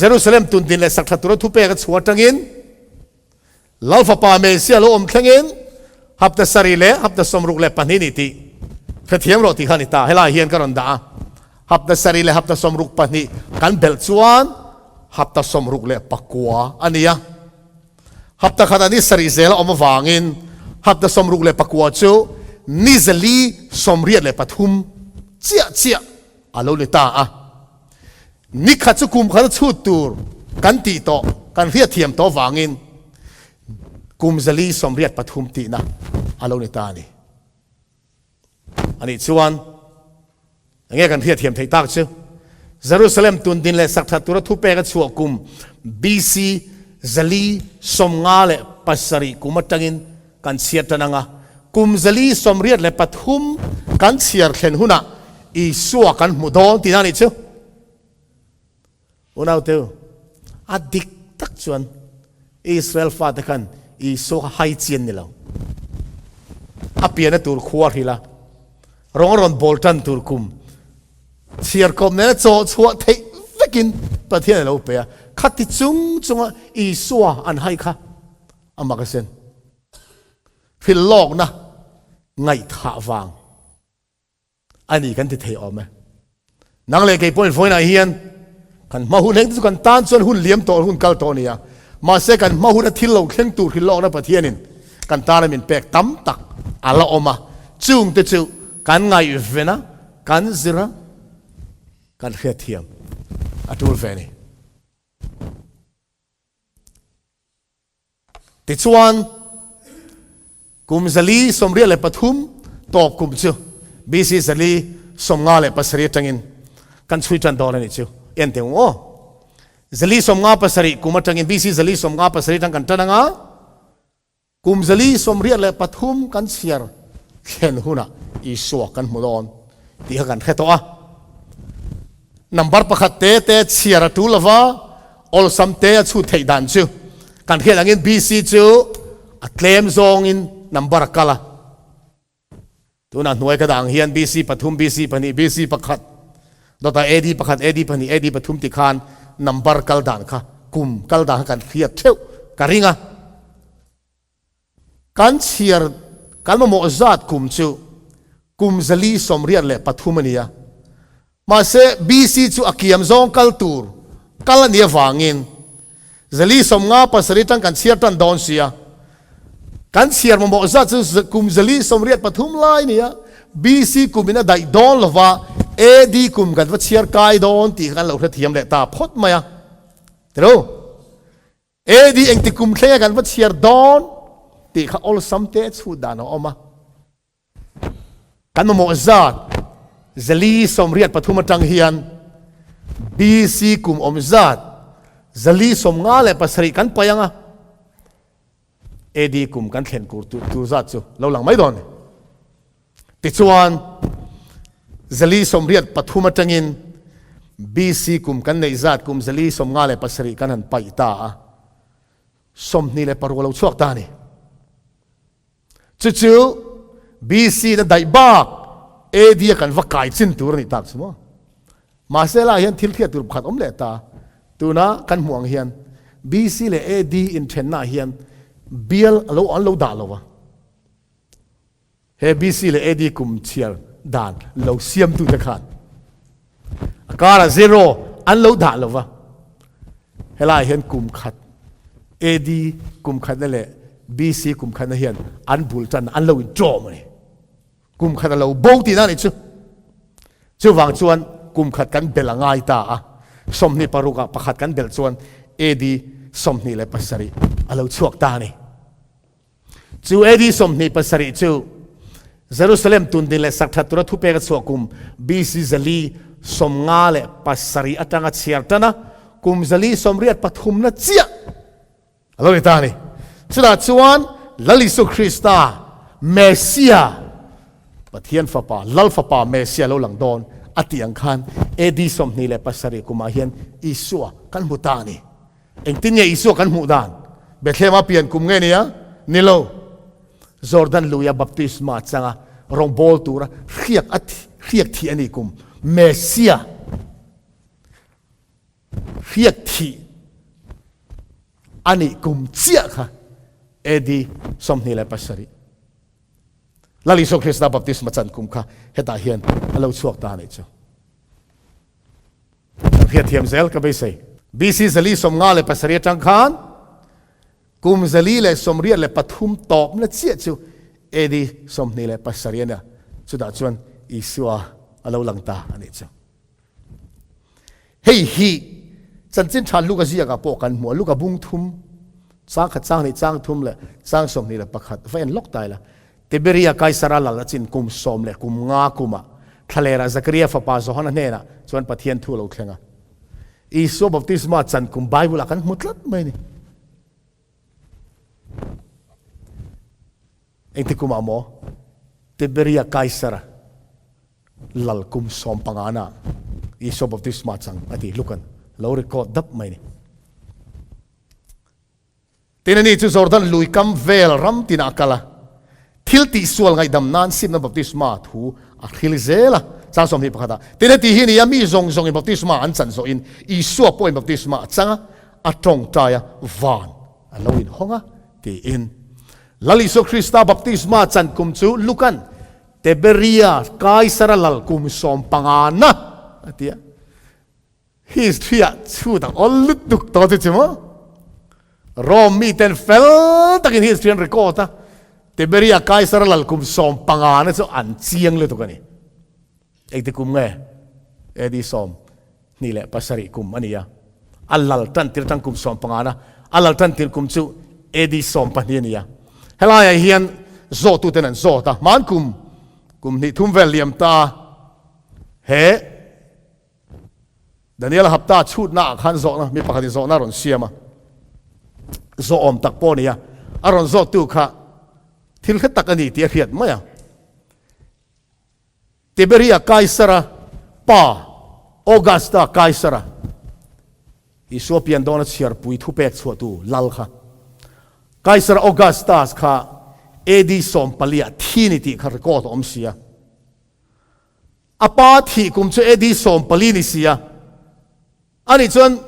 Jerusalem tundin leh sak that tura thu pek a chhuah atangin Lal Fapa Messiah lo awm thlengin hapta sarih leh hapta 62 ni tih hrethiam rawh tih kha a ni ta. Helai hian ka rawn dah a, hapta sarih leh hapta 62 kan belh chuan hapta 69 a ni a. Hapta khatah ni sarih zel a awm avangin hapta 69 chu ni zali 83 chiah chiah a lo ni ta a. Ni khat chu kum khat a chhut tur kan tih tawh, kan hriatthiam tawh vangin kum 483 tihna a lo ni ta a ni. A nih chuan enge kan hriatthiam theih tak chu? Jerusalem tundin leh sak that tura thupek a chhuah kum BC 457 kum atangin kan chhiar tan ang a, kum 483 kan chhiar thlen hunah Isua kan hmu dawn tihna a nih chu. Unauteu, a dik tak chuan Israel fate khan Isua kha hai chi an ni lo. A pianna tur khua hrilh a, rawng a rawn bawl tan tur kum chhiar kawp nena chaw chhuah theih vekin Pathian a lo pe a, khati chung chunga Isua an hai kha a mak asin. Hrilh lawkna ngaihthah vang a ni kan ti thei awm e. Nang leh kei pawhin vawiinah hian kan hma hun heng te chu kan tan chuan hun liam tawh hun kal tawh a ni a. Mahse kan hma huna thil lo thleng tur hrilh lawkna Pathianin kan tana min pek tam tak a la awm a. Chung te chu kan ngaihven a, kan zir a, kan hriatthiam a tul ve a ni. Tichuan, kum 483 tawp kum chu BC 457 atangin kan chhui tan dawn a nih chu. En teh ang aw. 457 kum atangin BC 457 atang kan tan anga, Kum 483 kan chhiar thlen hunah Isua kan hmu dawn tih kha kan hre tawh a. Number pakhat te te chhiar a tul lova, awlsam te a chhut theih dan chu kan hriat angin BC chu a tlem zawngin number a kal a. Tunah hnuai ka dah ang hian BC pathum, BC pahnih, BC pakhat, dawtah AD pakhat, AD pahnih, AD pathum ti khan number kal dan kha, kum kal dan kha kan hriat theuh ka ring a. Kan chhiar, kan mamawh zat kum chu kum 483 a ni a. Mahse, BC chu a kiam zawng kal tur kal a nih avangin 457 tang kan chhiar tan dawn sia. Kan chhiar mamawh zat chu kum 483 lai a ni a. BC kum in a daih dawn lo va, AD kum kan va chhiar kai dawn tih kha kan lo hrethiam leh ta phawt mai a. Tiro? AD engti kum thlenga kan va chhiar dawn tih kha awlsam te chhut dan a awm a. Kan mamawh zat zali 83 atang hian BC kum awm zat 457 kan paih ang a, AD kum kan thlen kur tur zat chu lo lang mai dawn a ni. Tichuan, 483 atangin BC kum kan neih zat kum 457 kan han paih ta a, 26 a lo chhuak ta a ni. Chu chu BC na daih bak AD a kan va kai chin tur a nih tak chu maw. Mahse lai hian thil hriat tur pakhat awm leh ta. Tuna kan hmuh ang hian BC leh AD inthenna ah hian bial a lo an lo dah lo va. He BC leh AD kum chhiar dan lo siamtute khan a karah zero an lo dah lo va. Helaiah hian kum khat AD kum khatna leh BC kum khatna hian an bul tan an lo inṭawm a ni. Kum khat a lo bo tihna a nih chu. Chuvang chuan kum khat kan belh a ngai ta a, 26 ah pakhat kan belh chuan AD 27 a lo chhuak ta a ni. Chu AD 27 chu Jerusalem tundin leh sak that tura thupek a chhuah kum BC 457 atanga chhiar tan a, kum 483 na chiah a lo ni ta a ni. Chutah chuan Lal Isu Krista, Messia, Pathian Fapa, Lal Fapa Messia lo lang dawn a tih ang khan AD 27 kumah hian Isua kan hmu ta a ni. Engtin nge Isua kan hmuh dan? Bethlehem-a pian kum nge nia? Ni lo. Jordan luia baptisma changa rawngbâwl tura hriak a hriak thih a ni kum. Messia hriak thih a nih kum chiah kha AD 27. Lal Isua Krista baptisma chan kum kha hetah hian a lo chhuak ta a nih chu. Kan hriatthiam zel ka beisei. BC 457 atang khan kum 483 tawpna chiah chu AD 27 a nia. Chutah chuan Isua a lo lang ta a nih chu. Hei hi chanchin tha Luka ziakah pawh kan hmu a, Luka bung thum, chang khat chang hnih chang thum leh chang 21 va en lawk ta ila. Tiberia Kaisara lal a chin kum sawm leh kum nga kumah thlalera Zakaria fapa Johana hnenah chuan Pathian thu a lo thleng a. Isua baptisma chan kum Bible-ah kan hmu tlat mai a ni. Engti kumah maw Tiberia Kaisara lal kum sawmpangana Isua baptisma chang a ti Lukan lo record dap mai a ni. Tin ani chu Jordan lui kam vel ram tinah a kal a, thil tihsual ngaihdam nan simna baptisma thu a hril zel a. Chang 21 ah, Tin heti hi nia mi zawng zawngin baptisma an chan zawhin Isua pawhin baptisma a chang a, a tawngtai a, van a lo inhawng a, tiin. Lal Isua Krista baptisma chan kum chu Lukan Tiberia Kaisara lal kum sawmpangana a ti a. History ah chhut ang awl lutuk tawh chu chu maw? Rome mi ten fel takin history an record a, Tiberia Kaisar lal kum 15 na chu an chiang lutuk a ni. Engti kum nge? AD 27 kum a ni a, a lal tan tir atang kum 15 na, a lal tan tir kum chu AD 12 a ni a. Helaiah hian zawhtu ten an zawt a, hman kum kum hnih thum vel liam ta he Daniel hapta chhutna ah khan zawhna mi pakhatin zawhna a rawn siam a, zawhawm tak pawh a ni a, a rawn zawhtu kha thil hre tak a ni tih a hriat mai a. Tiberia Kaisara pa Augusta Kaisara Isua pian dawna chhiarpui thupek chhuahtu lal kha Kaisara Augustus kha AD 14 ah thi ni tih kha record a awm si a. A pa thih kum chu AD 14 ni si a, ani chuan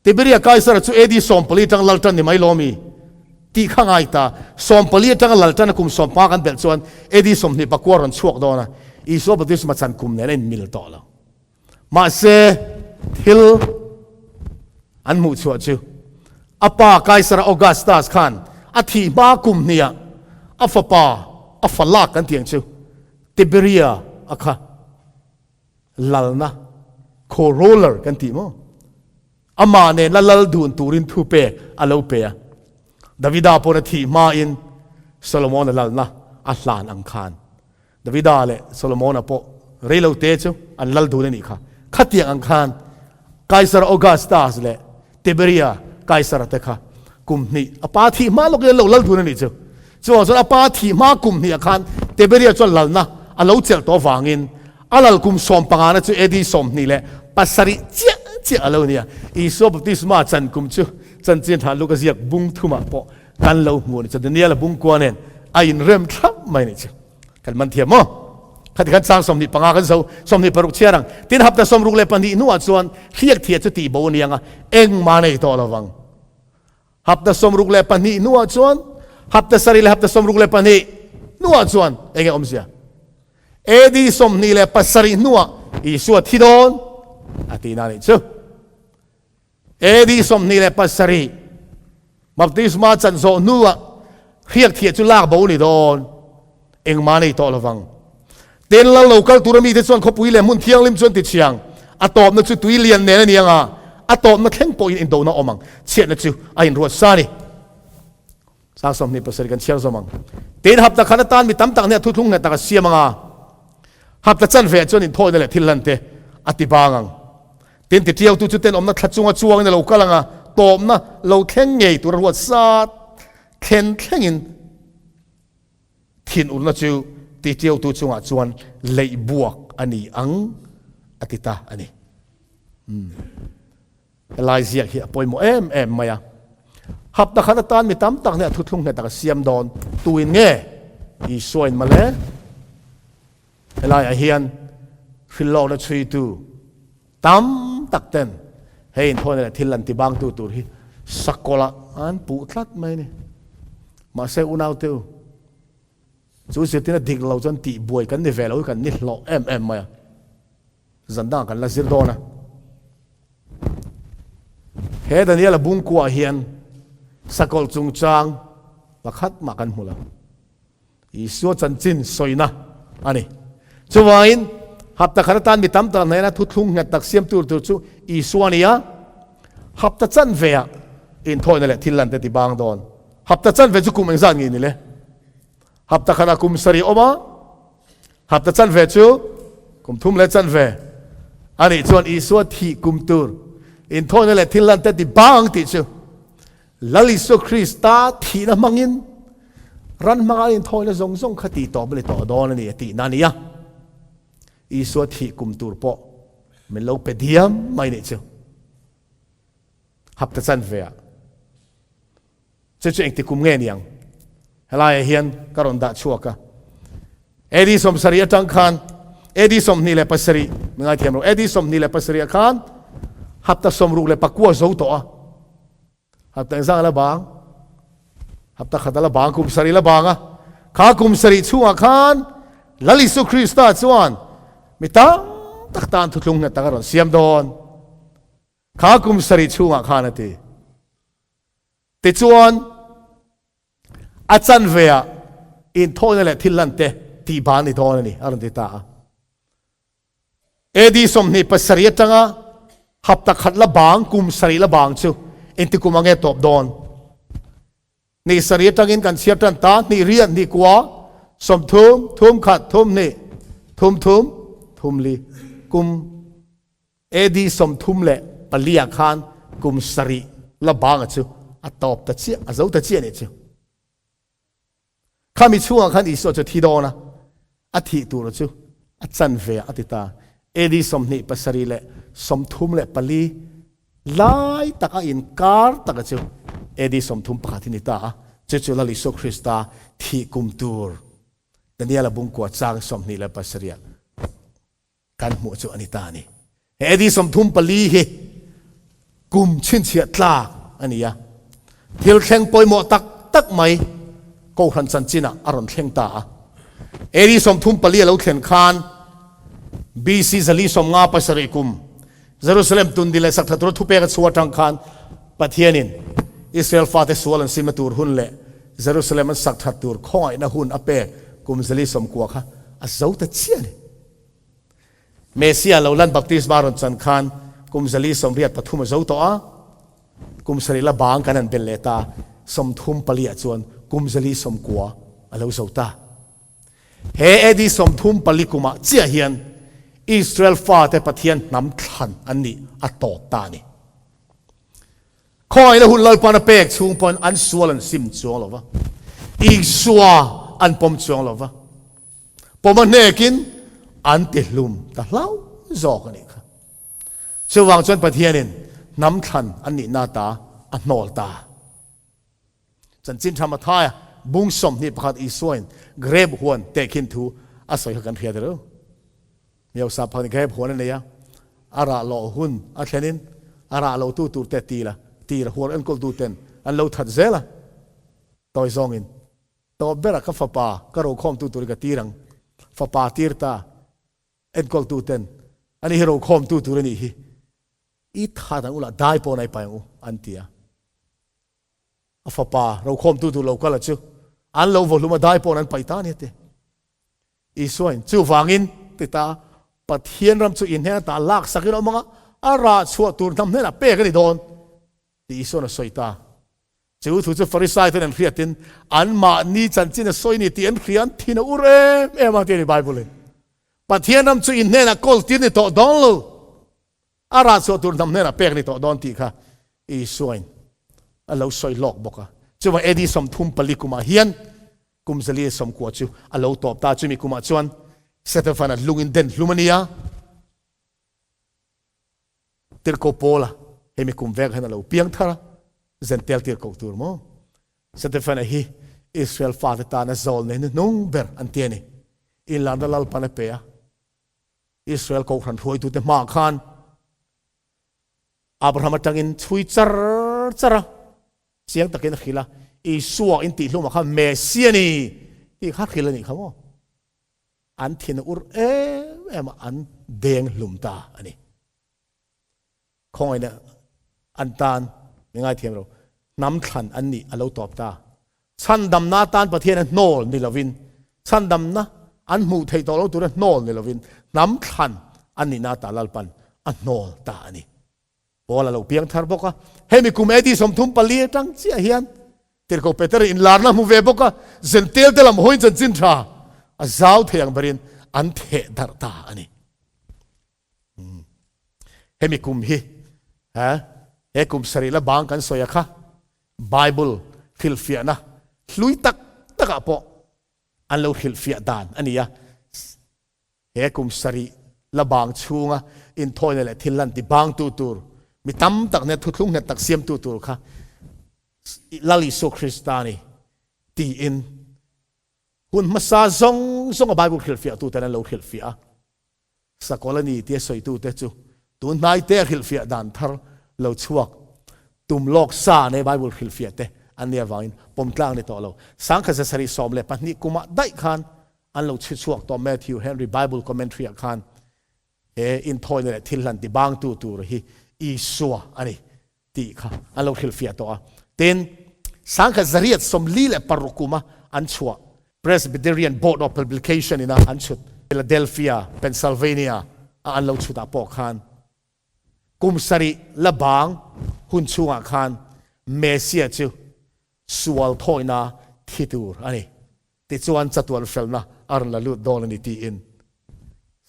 Tiberia Kaisara chu AD 14 atanga lal tan ni mai lo mi tih kha ngai ta. 14 atanga lal tan a kum 15 kan belh chuan AD 29 rawn chhuak dawn a, Isua baptisma chan kum nen a inmil tawh lo. Mahse thil an hmuh chhuah chu a pa Kaisara Augustus khan a thih hma kum hniah a fapa a fa lak kan tih ang chu. Tiberia a kha lalna co-ruler kan tih maw? Amah nen la lal dun turin thu pek a lo pe a. Davida pawn a thih hmain Solomona lalna a hlan ang khan Davida leh Solomona pawh reilote chu an lal dun a nih kha. Khatiang ang khan Kaisar Augustus leh Tiberia Kaisara te kha kum hnih a pa thih hma lawkin an lo lal dun a nih chu. Chuvang chuan a pa thih hma kum hnihah khan Tiberia chuan lalna a lo chelh tawh avangin a lal kum sawmpangana chu AD 27 chiah chiah a lo ni a. Isua baptisma chan kum chu chanchin tha Luka ziak bung thumah pawh kan lo hmu a ni chu. Daniela bung kua nen a inrem thlap mai a nih chu. Kan man thiam maw? Khati khan chang 25 kan zo, 26 chhiar ang. Tin hapta 62 hnuah chuan hriak thia chu tih bo a ni ang a, engmah nei tawh lo vang. Hapta 62 hnuah chuan hapta sarih leh hapta 62 hnuah chuan enge awmzia? AD 27 hnuah Isua thi dawn a tihna a nih chu. AD 27 baptisma chan zawh hnuah hriak thiah chu lak bo a ni dawn, engmah nei tawh lovang. Ten lal lo kal tura mite chuan khawpui leh hmun thianghlim chu an ti chhiang. A tawpna chu tui lian nen a ni ang a, a tawpna thleng pawhin indona awm ang. Chhiatna chu a inruat sa a ni. Sang 27 kan chhiar zawm ang. Tin hapta khat atan mi tam tak hneh thuthlung hneh tak a siam ang a, hapta chanve ah chuan inthawina leh thil hlan te a ti bang ang. Tin titiautu chu tenawmna thla chunga chuangin a lo kal ang a, tawpna lo thleng ngei tura ruat sa thlen thlengin thinurna chu titiautu chungah chuan leih buak a ni ang a ti ta a ni. Helai ziak hi a pawimawh em em mai a. Hapta khat atan mi tam tak nih a thuthlung nghet tak a siam dawn. Tuin nge Isua in male? Helaiah hian hrilhlawkna chhuitu tam tak ten hei inthawina leh thil an tibangtu tur hi sakawlh ah an puh tlat mai a ni. Mahse unaute u, chu zirtirna dik lo chuan tihbuai kan ni ve lo hi kan ni hlawh em em mai a. Zan dangah kan la zir dawn a. He Daniela bungkuah hian sakawlh chungchang pakhat mah kan hmu lo. Isua chanchin sawina a ni. Chuvangin, hapta khat atan mi tam tak hnena thuthlung nghet tak siam tur tur chu Isua a ni a, hapta chanveah inthawina leh thil lan te ti bang dawn. Hapta chanve chu kum engzat nge ni le? Hapta khatah kum sarih awm a, hapta chanve chu kum thum leh chanve a nih chuan Isua thih kum tur inthawina leh thil lan te ti bang tih chu Lal Isua Krista thihna hmangin ran hmanga an inthawina zawng zawng kha tih tawp a ni tawh dawn a ni a tihna a ni a. Isua thih kum tur pawh min lo pe diam mai nih chu. Hapta chanve ah. Chu chu engti kum nge niang? Helaiah hian ka rawn dah chhuak a. AD 70 atang khan AD 27 mi ngaithiam lo AD 27 ah khan hapta 69 zo tawh a. Hapta engzang a la bang? Hapta khat a la bang, kum sarih la bang a. Kha kum sarih chhungah khan Lal Isu Krista chuan mi tam tak tan thuthlung nghet tak a rawn siam dawn. Kha kum sarih chhungah khan a ti. Tichuan, a chanveah inthawhna leh thil lante tihban ni dawn a ni, a rawn ti ta a. AD 27 atanga hapta khat la bang, kum sarih la bang chu engti kum ange tawp dawn? Ni sarih atangin kan chhiar tan ta, hnih riat, hnih kua, 30, thum khat, thum hnih, thum thum, thum li, kum AD 34 ah khan kum sarih la banga chu a tawp ta chiah, a zo ta chiah a nih chu. Khami chhungah khan Isua chu thi dawn a, a thih tur chu a chanve ah a ti ta. AD 27 leh 34 lai tak a inkar taka chu AD 31 hi ni ta a, chu chu Lal Isua Krista thih kum tur Daniela bungkua chang 27 ah kan hmuh chu a ni ta a ni. He AD 34 hi kum chhinchhiah tlak a ni a, thil thleng pawimawh tak tak mai Kohhran chanchinah a rawn thleng ta a. AD 34 a lo thlen khan BC 457 kum Jerusalem tundi leh sak tha tura thupek a chhuah atang khan Pathianin Israel fate sual an simna tur hun leh Jerusalem an sak that tur khawngaihna hun a pek kum 490 kha. a zo ta chiah a ni. Messia lo lan baptisma rawn chan khan kum 483 a zo tawh a, kum sarih la bang kan han bel leh ta, 34 ah chuan kum 490 a lo zo ta. He AD 34 kumah chiah hian Israel fate Pathian hnam thlan an nih a tawp ta a ni. Khawngaihna hun Lalpan a pek chhung pawn an sual an sim chuang lo va, Isua an pawm chuang lo va, pawm a hnekin an ti hlum ta hlau zawk a nih kha. Chuvang chuan Pathianin hnam thlan an nihna ta a hnawl ta. Chanchin tha Mathaia bung 21 Isuain grep huan tehkhin thu a sawi kha kan hria ta reuh. Miosa phak nih grep huan a nei a, a rah loh hun a thlenin a rah lo tu tur te tira tira huan enkawl tu ten an lo that zel a, tawi zawngin tawp berah ka fapa ka rokhawm tu turin ka tir ang, fapa tir ta enkawl tu ten ani hi rokhawm tu tur a nih hi, i that ang ula dai pawn ai pai ang u an ti a. A fapa rokhawmtu tur lo kal a chu an lo vawhlum a dai pawn an paih ta a ni a ti. Isuain, Chuvangin, ti ta, Pathian ram chu in hnena ta lak sakin a awm ang a, a rah chhuah tur hnam hnenah pek a ni dawn, tih Isuain a sawi ta. Chu thu chu Farisai ten an hriatin anmahni chanchin a sawi ni tih an hria an thin a ur em em a ti a ni Bible-in. Pathian ram chu in hnenah kawl tir ni tawh dawn lo. A rah chhuah tur hnam hnenah pek ni tawh dawn tih kha Isuain a lo sawi lawk bawk a. Chuvang AD 34 kumah hian kum 490 chu a lo tawp ta. Chumi kumah chuan Setefana lungin den hlum a ni a, Tirhkoh Paula hemi kum vek hian a lo piang thar a, Zentel tirhkoh tur maw? Setefana hi Israel fate tana zawl nei hnuhnung ber an ti a ni. Inlarna Lalpan a pe a. Israel Kohhran hruaitute hmaah khan Abraham atangin chhui char char a, chiang takin a hrilh a, Isua in tihhlumah khan Messia a ni tih kha hrilh a nih kha maw? An thin a ur em em a, an deng hlum ta a ni. Khawngaihna an tan mi ngaithiam lo, hnam thlan an nih a lo tawp ta. Chhandamna atan Pathian a hnawl ni lovin, chhandamna an hmuh theih tawh lo tura hnawl ni lovin, hnam thlan an nihna ata Lalpan a hnawl ta a ni. Paul a lo piang thar bawk a, hemi kum AD 34 atang chiah hian Tirhkoh Peter inlarna hmu ve bawk a, Zentel te lam hawiin chanchin tha a zau thei ang berin an theh darh ta a ni. Hemi kum hi he kum sarih la bang kan sawi a kha Bible hrilhfiahna hlui tak takah pawh an lo hrilhfiah dan a ni a. He kum sarih la bang chhunga inthawina leh thil lan ti bangtu tur mi tam tak nen thuthlung nghet tak siamtu tur kha Lal Isua Krista a ni tiin hun hmasa zawng zawnga Bible hrilhfiahtuten an lo hrilhfiah a. Sakawlh a ni tia sawitute chu tun hnaite a hrilhfiah dan thar lo chhuak tum lawk sa nei Bible hrilhfiah te an nih avangin pawm tlang ni tawh lo. 1712 kumah daih khan an lo chhi chhuak tawh Matthew Henry Bible Commentary ah khan he inthawina leh thil hlan tibangtu tur hi Isua a ni tih kha an lo hrilhfiah tawh a. Tin, 1846 kuma an chhuah Presbyterian Board of Publication ina an chhut Philadelphia, Pennsylvania a an lo chhutah pawh khan kum sarih la bang hun chhungah khan Messiah chu sual thawihna thi tur a ni. Tichuan chatuan felna a rawn la lut dawn a ni tiin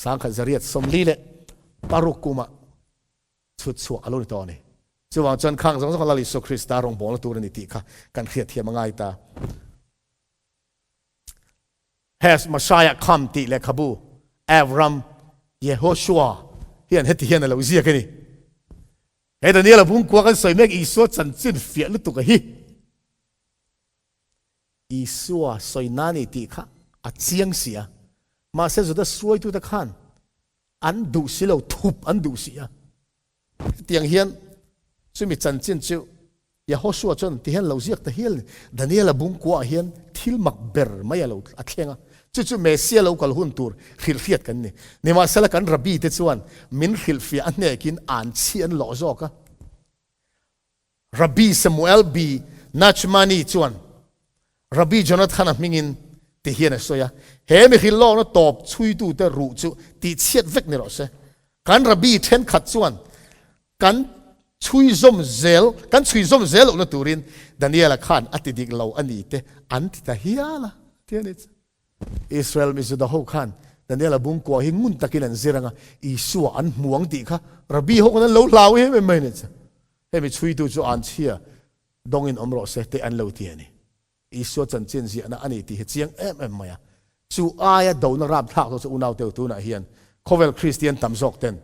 1846 kumah chhut chhuah a lo ni tawh a ni. Chuvang chuan khang zawng zawng Lal Isua Krista rawngbawlna tur a ni tih kha kan hriatthiam a ngai ta. Has Messiah Come tih lehkhabu Avram Yehoshua hian heti hian a lo ziak a ni. He Daniel-a bungkua kan sawi mek Isua chanchin fiah lutuk a hi. Isua sawi na ni tih kha a chiang si a, mahse Juda hruaitute khan an duh si lo, thup an duh si a. Hetiang hian chumi chanchin chu Yehoshua chuan ti hian lo ziak ta hial ni. Daniel-a bungkuaah hian thil mak ber mai a lo a thleng a, chu chu Messia lo kal hun tur hrilhhriat kan ni. Nimahsela kan Rabbi te chuan min hrilhfiah a hnekin an chhi an lawh zawk a. Rabbi Samuel B. Nachmani chuan Rabbi Jonathan-a hmingin Ti hian a sawi a, He mihring lawkna tawp chhuitute ruh chu tihchhiat vek ni rawh se. Kan rabbi thenkhat chuan kan chhui zawm zel, kan chhui zawm zel lohna turin Daniela khan a ti dik lo a ni te an ti ta hial a, ti a ni chu. Israel mi Juda ho khan Daniela bungkua hi ngun takin an zir ang a, Isua an hmu ang tih kha rabbi ho khan an lo hlau em em mai a ni chu. Hemi chhuitu chu anchhia dawngin awm rawh se te an lo ti a ni. Isua chanchin ziahna a ni tih hi chiang em em mai a. Chu aia dona rapthlak zawk chu unauteu tunah hian khawvel Kristian tam zawk ten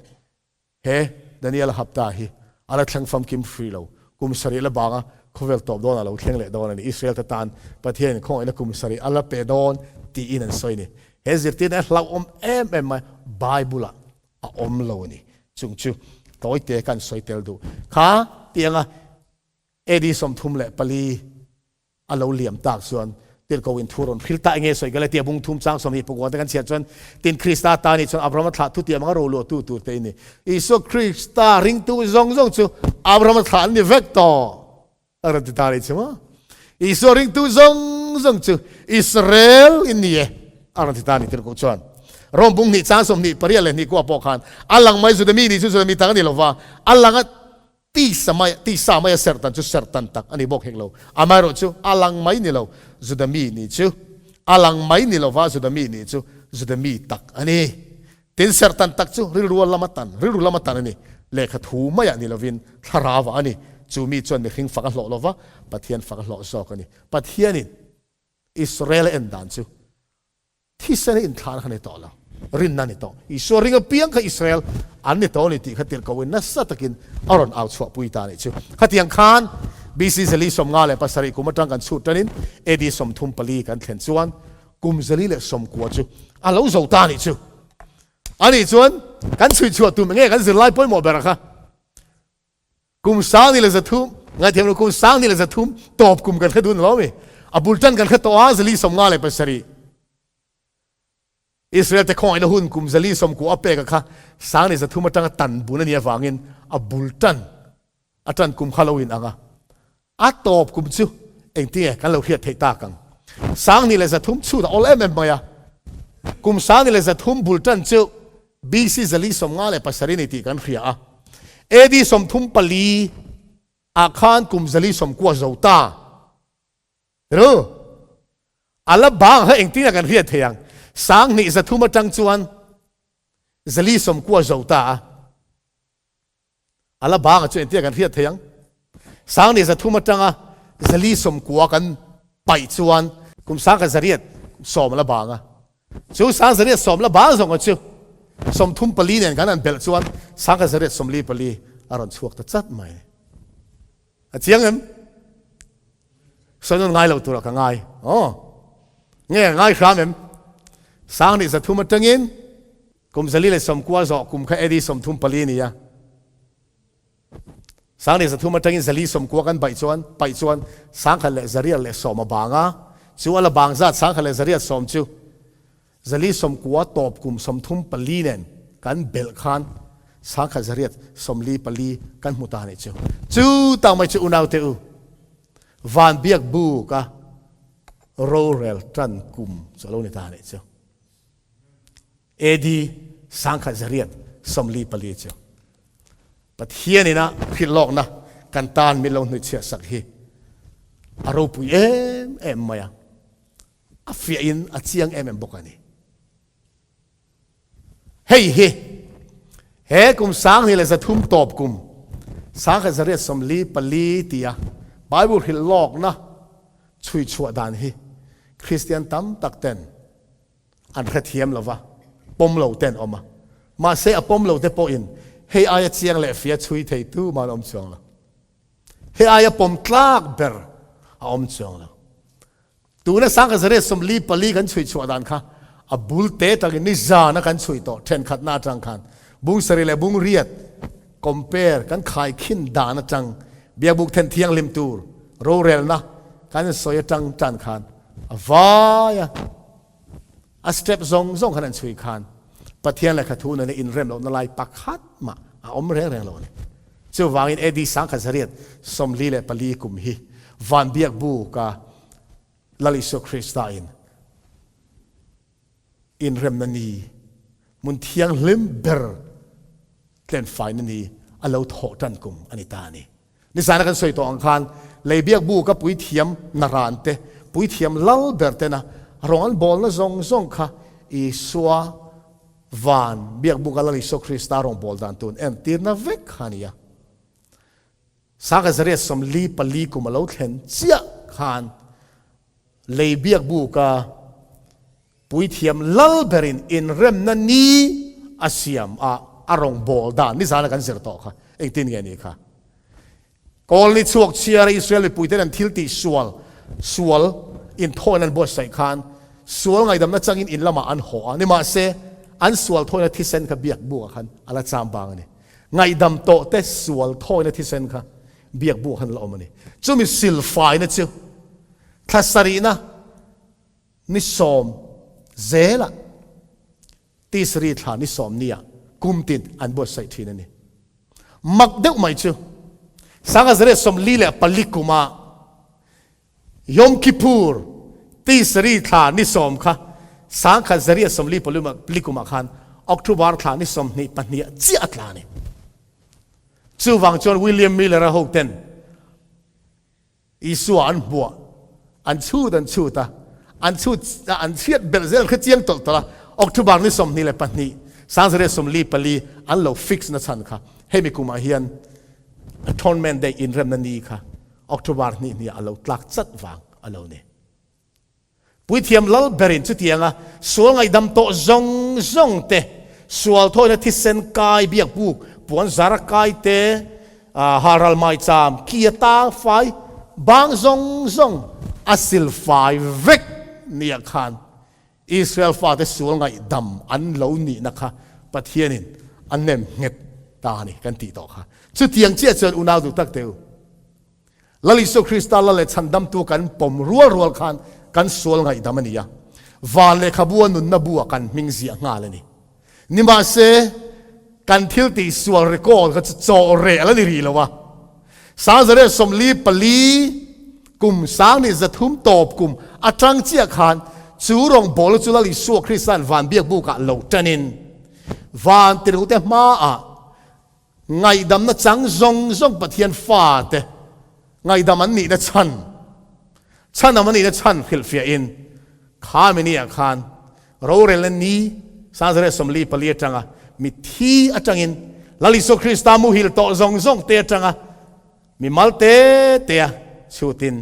he Daniel hapta hi a la thleng famkim hrih lo. Kum sarih la banga khawvel tawp dawn a lo thleng leh dawn a ni. Israel te tan Pathianin khawngaihna kum sarih a la pe dawn tiin an sawi a ni. He zirtirna hi hlauhawm em em mai Bible-ah a awm lo a ni. Chung chu tawite kan sawi tel duh kha tianga AD 34 a lo liam tak chuan tirhkoh in thu rawn hril ta enge sawi ka le tia bung thum chang 20 pakua te kan chhiat chuan tin Krista ta nih chuan Abrahama thlah thu tiam anga ro luah tu tur te i ni. Isua Krista ringtu zawng zawng chu Abrahama thlah an ni vek tawh a rawn ti ta nih chu maw. Isua ringtu zawng zawng chu Israel in ni e a rawn ti ta nih tirhkoh chuan. Rom bung hnih chang 28 leh hnih kua pawh khan a lang mai Juda mi nih chu Juda mi tak a ni lova a lang a Tisa mai, tisa maia serhtan chu serhtan tak a ni bawk hek lo. Amaherawhchu, a lang mai ni lo, Juda mi nih chu a lang mai ni lova Juda mi nih chu Juda mi tak a ni. Tin, serhtan tak chu rilru lama tan, rilru lama tan a ni. Lehkha thu maiah ni lovin thlarauah a ni. Chu mi chuan mihring fak a hlawh lova, Pathian fak a hlawh zawk a ni. Pathianin Israel a en dan chu Thisen a inthlahna kha ni tawh lo, rinna a ni tawh. Isua ring apiang kha Israel an ni tawh a ni tih kha tirhkohin nasa takin a rawn au chhuahpui ta a nih chu. Khatiang khan BC 457 kum atang kan chhut tanin AD 34 kan thlen chuan kum 190 chu a lo zo ta a nih chu. A nih chuan kan chhui chhuah tum enge kan zirlai pawimawh ber a kha? Kum 1300, ngaithiam lo, kum 1300 tawp kum kan hre dun lo mi. A bul tan kan hre tawh a, 457. Israel te khawngaihna hun kum 490 a pek a kha 1300 atanga tan bun a nih avangin a bul tan a tan kum kha lo in ang a. A tawp kum chu engtinge kan lo hriat theih tak ang. 1300 chhut a awl em em mai a. Kum 1300 bul tan chu BC 457 ni tih kan hria a. AD 34 ah khan kum 490 zo ta. Ru. A la bang kha engtinge kan hriat theih ang. 2300 atang chuan 490 zo ta a. A la banga chu entia kan hriat thei ang? 1300 atanga 490 kan paih chuan kum 1810 a la bang a. Chu 1810 la bang zawng chu 34 nen kan han belh chuan 1844 a rawn chhuak ta chat mai. A chiang em? Sawi nawn ngai lo turah ka ngai. Aw. Nge ngai hram em? 1300 atangin Kum 490 zawh kum kha AD 34 a ni a. 1300 atangin 490 kan baih chuan paih chuan 1810 a bang a. Chu a la bang zat 1810 chu 490 tawp kum 34 nen kan belh khan 1844 kan hmu ta a nih chu. Chu tak mai chu unaute u, van biak buk a rorel tan kum chu a lo ni ta a nih chu. AD 1844 chu Pathian ina hrilh lawkna kan tan min lo hnuchhiah sak hi a ropui em em mai a, a fiahin a chiang em em bawk a ni. Hei hi he kum 2300 tawp kum 1844 tia Bible hrilh lawkna chhui chhuah dan hi Kristian tam tak ten An hrethiam lo va, pawm lo te an awm a. Mahse, a pawm lo te pawhin hei aia chiang leh fia chhui thei tu mah an awm chuang lo. Hei aia pawm tlak ber a awm chuang lo. Tuna 1944 kan chhui chhuah dan kha a bul te tangin nizana kan chhui tawh thenkhatna atang khan bung sarih leh bung riat compare kan khaikhin dan atang biakbuk then thianghlim tur rorelna kan sawi atang tan khan A vai a, a step zawng zawng khan an chhui khan Pathian lehkha thu nena inrem lohna lai pakhat mah a awm reng reng lo a ni. Chuvangin AD 1944 kum hi Van Biak Buka Lal Isua Krista in. Inremna ni, hmun thianghlim ber tlenfaina ni a lo thawh tan kum a ni ta a ni. Nizana kan sawi tawh ang khan lei biakbu ka puithiam naran te, puithiam lal ber tena rawng an bawlna zawng zawng kha Isua van biakbuka Lal Isua Krista rawng bawl dan tun entirna vek kha a ni a. Sangha zariat 44 kum a lo thlen chiah khan lei biakbuka Puithiam lal berin inremna ni a siam a, a rawn bawl dan nizana kan zir tawh kha engtin nge ni kha? Kawl ni chhuak chhiara Israel mipuiten an thil tih sual, sual inthawina an buatsaih khan sual ngaihdamna changin in lamah an haw a, nimahse an sual thawina thisen kha biak bukah khan a la cham vang a ni. Ngaihdam tawh te sual thawina thisen kha biak bukah khan a la awm a ni. Chumi silfaina chu thla sarihna Ni sawm zelah Tisri thla ni sawm nia kum tin an buatsaih thin a ni. Mak deuh mai chu 1944 kuma Yom Kippur Tisri thla ni sawm kha 1944 kumah khan October thla ni 22 chiah a tla a ni. Chuvang chuan William Miller-a hoten Isua an hmuah, an chhut an chhut a, an chhut a, an chhiat belh zel kha chiang tawlh tawlh a, October ni 22, 1944 an lo fix na chhan kha hemi kumah hian Atonement Day inremna ni kha October hnih hniah a lo tlak chat vang a lo ni. Puithiam lal berin chutianga sual ngaihdam tawh zawng zawng te, sual thawina thisen kai biak buk, puan zara kai te, halral maicham, ki a tang fai, bang zawng zawng a sil fai vek nia khan Israel fate sual ngaihdam an lo nihna kha Pathianin a nem nghet ta a ni kan tih tawh kha. Chutiang chiah chuan unau duh tak teu. Lal Isua Krista Lal leh Chhandamtu kan pawm rual rual khan kan sual ngaihdam a ni a, van lehkhabu a nunna bu ah kan hming ziah nghal a ni. Nimahse, kan thil tih sual record kha chu chaw reh la ni rih lo a. 1944 kum 1903 tawp kum atang chiah khan chu rawngbawlna chu Lal Isua Krista'n van biakbuk ah lo tanin van tirhute hmaah Ngaihdamna chang zawng zawng Pathian fate ngaihdam an nihna chhan, chhanam an nihna chhan hrilhfiahin kha mini ah khan rorelna ni 1944 atanga mitthi atangin Lal Isua Krista muhil tawh zawng zawng te atanga mimal te tea chhutin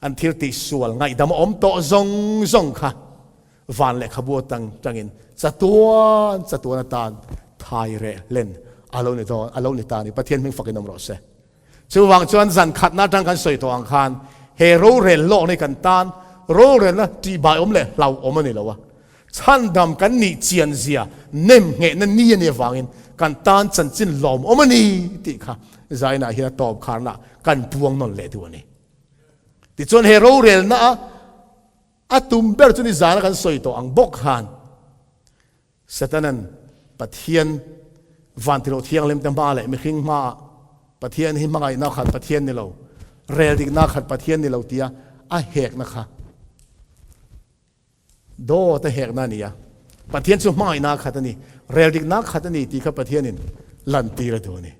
An thil tih sual ngaihdam a awm tawh zawng zawng kha van lehkhabu atang tangin chatuan chatuan atan thai reh hlen a lo ni dawn a lo ni ta a ni. Pathian hming fakin awm rawh se. Chuvang chuan zan khatna atang kan sawi tawh ang khan he rorel lawkna hi kan tan rorelna tihbai awm leh hlauhawm a ni lo a. Chhandam kan nih chian zia nem nghehna ni a nih avangin kan tan chanchin lawmawm a ni tih kha zainah hian a tawp kharna kan puang nawn leh duh a ni. Tichuan he rorelna a a tum ber chu nizana kan sawi tawh ang bawk khan Satanan Pathian vantirh thianghlim te hma leh mihring hmaah Pathian hi hmangaihna khat Pathian ni lo, rel dikna khat Pathian ni lo tia a hekna kha dawt a hekna a ni a. Pathian chu hmangaihna khat a ni, rel dikna khat a ni tih kha Pathianin lantir a duh a ni.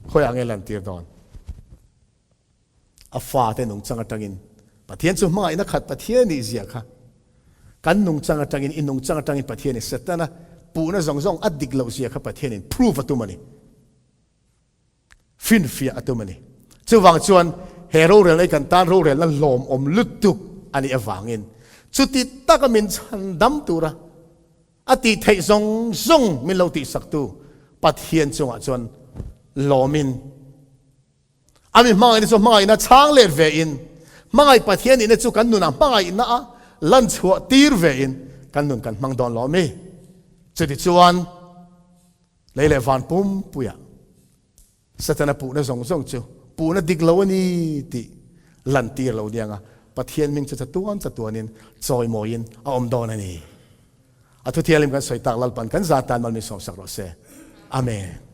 Khawiah nge lantir dawn? A fate nungchang atangin Pathian chu hmangaihna khat Pathian nih zia kha kan nungchang atangin i nungchang atangin Pathian in Setana puhna zawng zawng a dik loh zia kha Pathian in prove a tum a ni. Finfiah a tum a ni. Chuvang chuan he rorelna hi kan tan rorelna lawmawm lutuk a nih avangin chuti taka min chhandam tura A tih theih zawng zawng min lo tihsaktu Pathian chungah chuan lawmin, a mi hmangaihna chu hmangaihna chhang let vein, hmangaih Pathian nihna chu kan nunah hmangaihna a lan chhuah tir vein kan nun kan hmang dawn lo mi. Chutichuan lei leh van pumpuiah Setana puhna zawng zawng chu puhna dik lo a ni tih lantir lo niang a, Pathian hming chu chatuan chatuanin chawimawiin a awm dawn a ni. A thuthianghlim kan sawi tak Lalpan kan zat tan mal min sawmsak rawh se. Amen.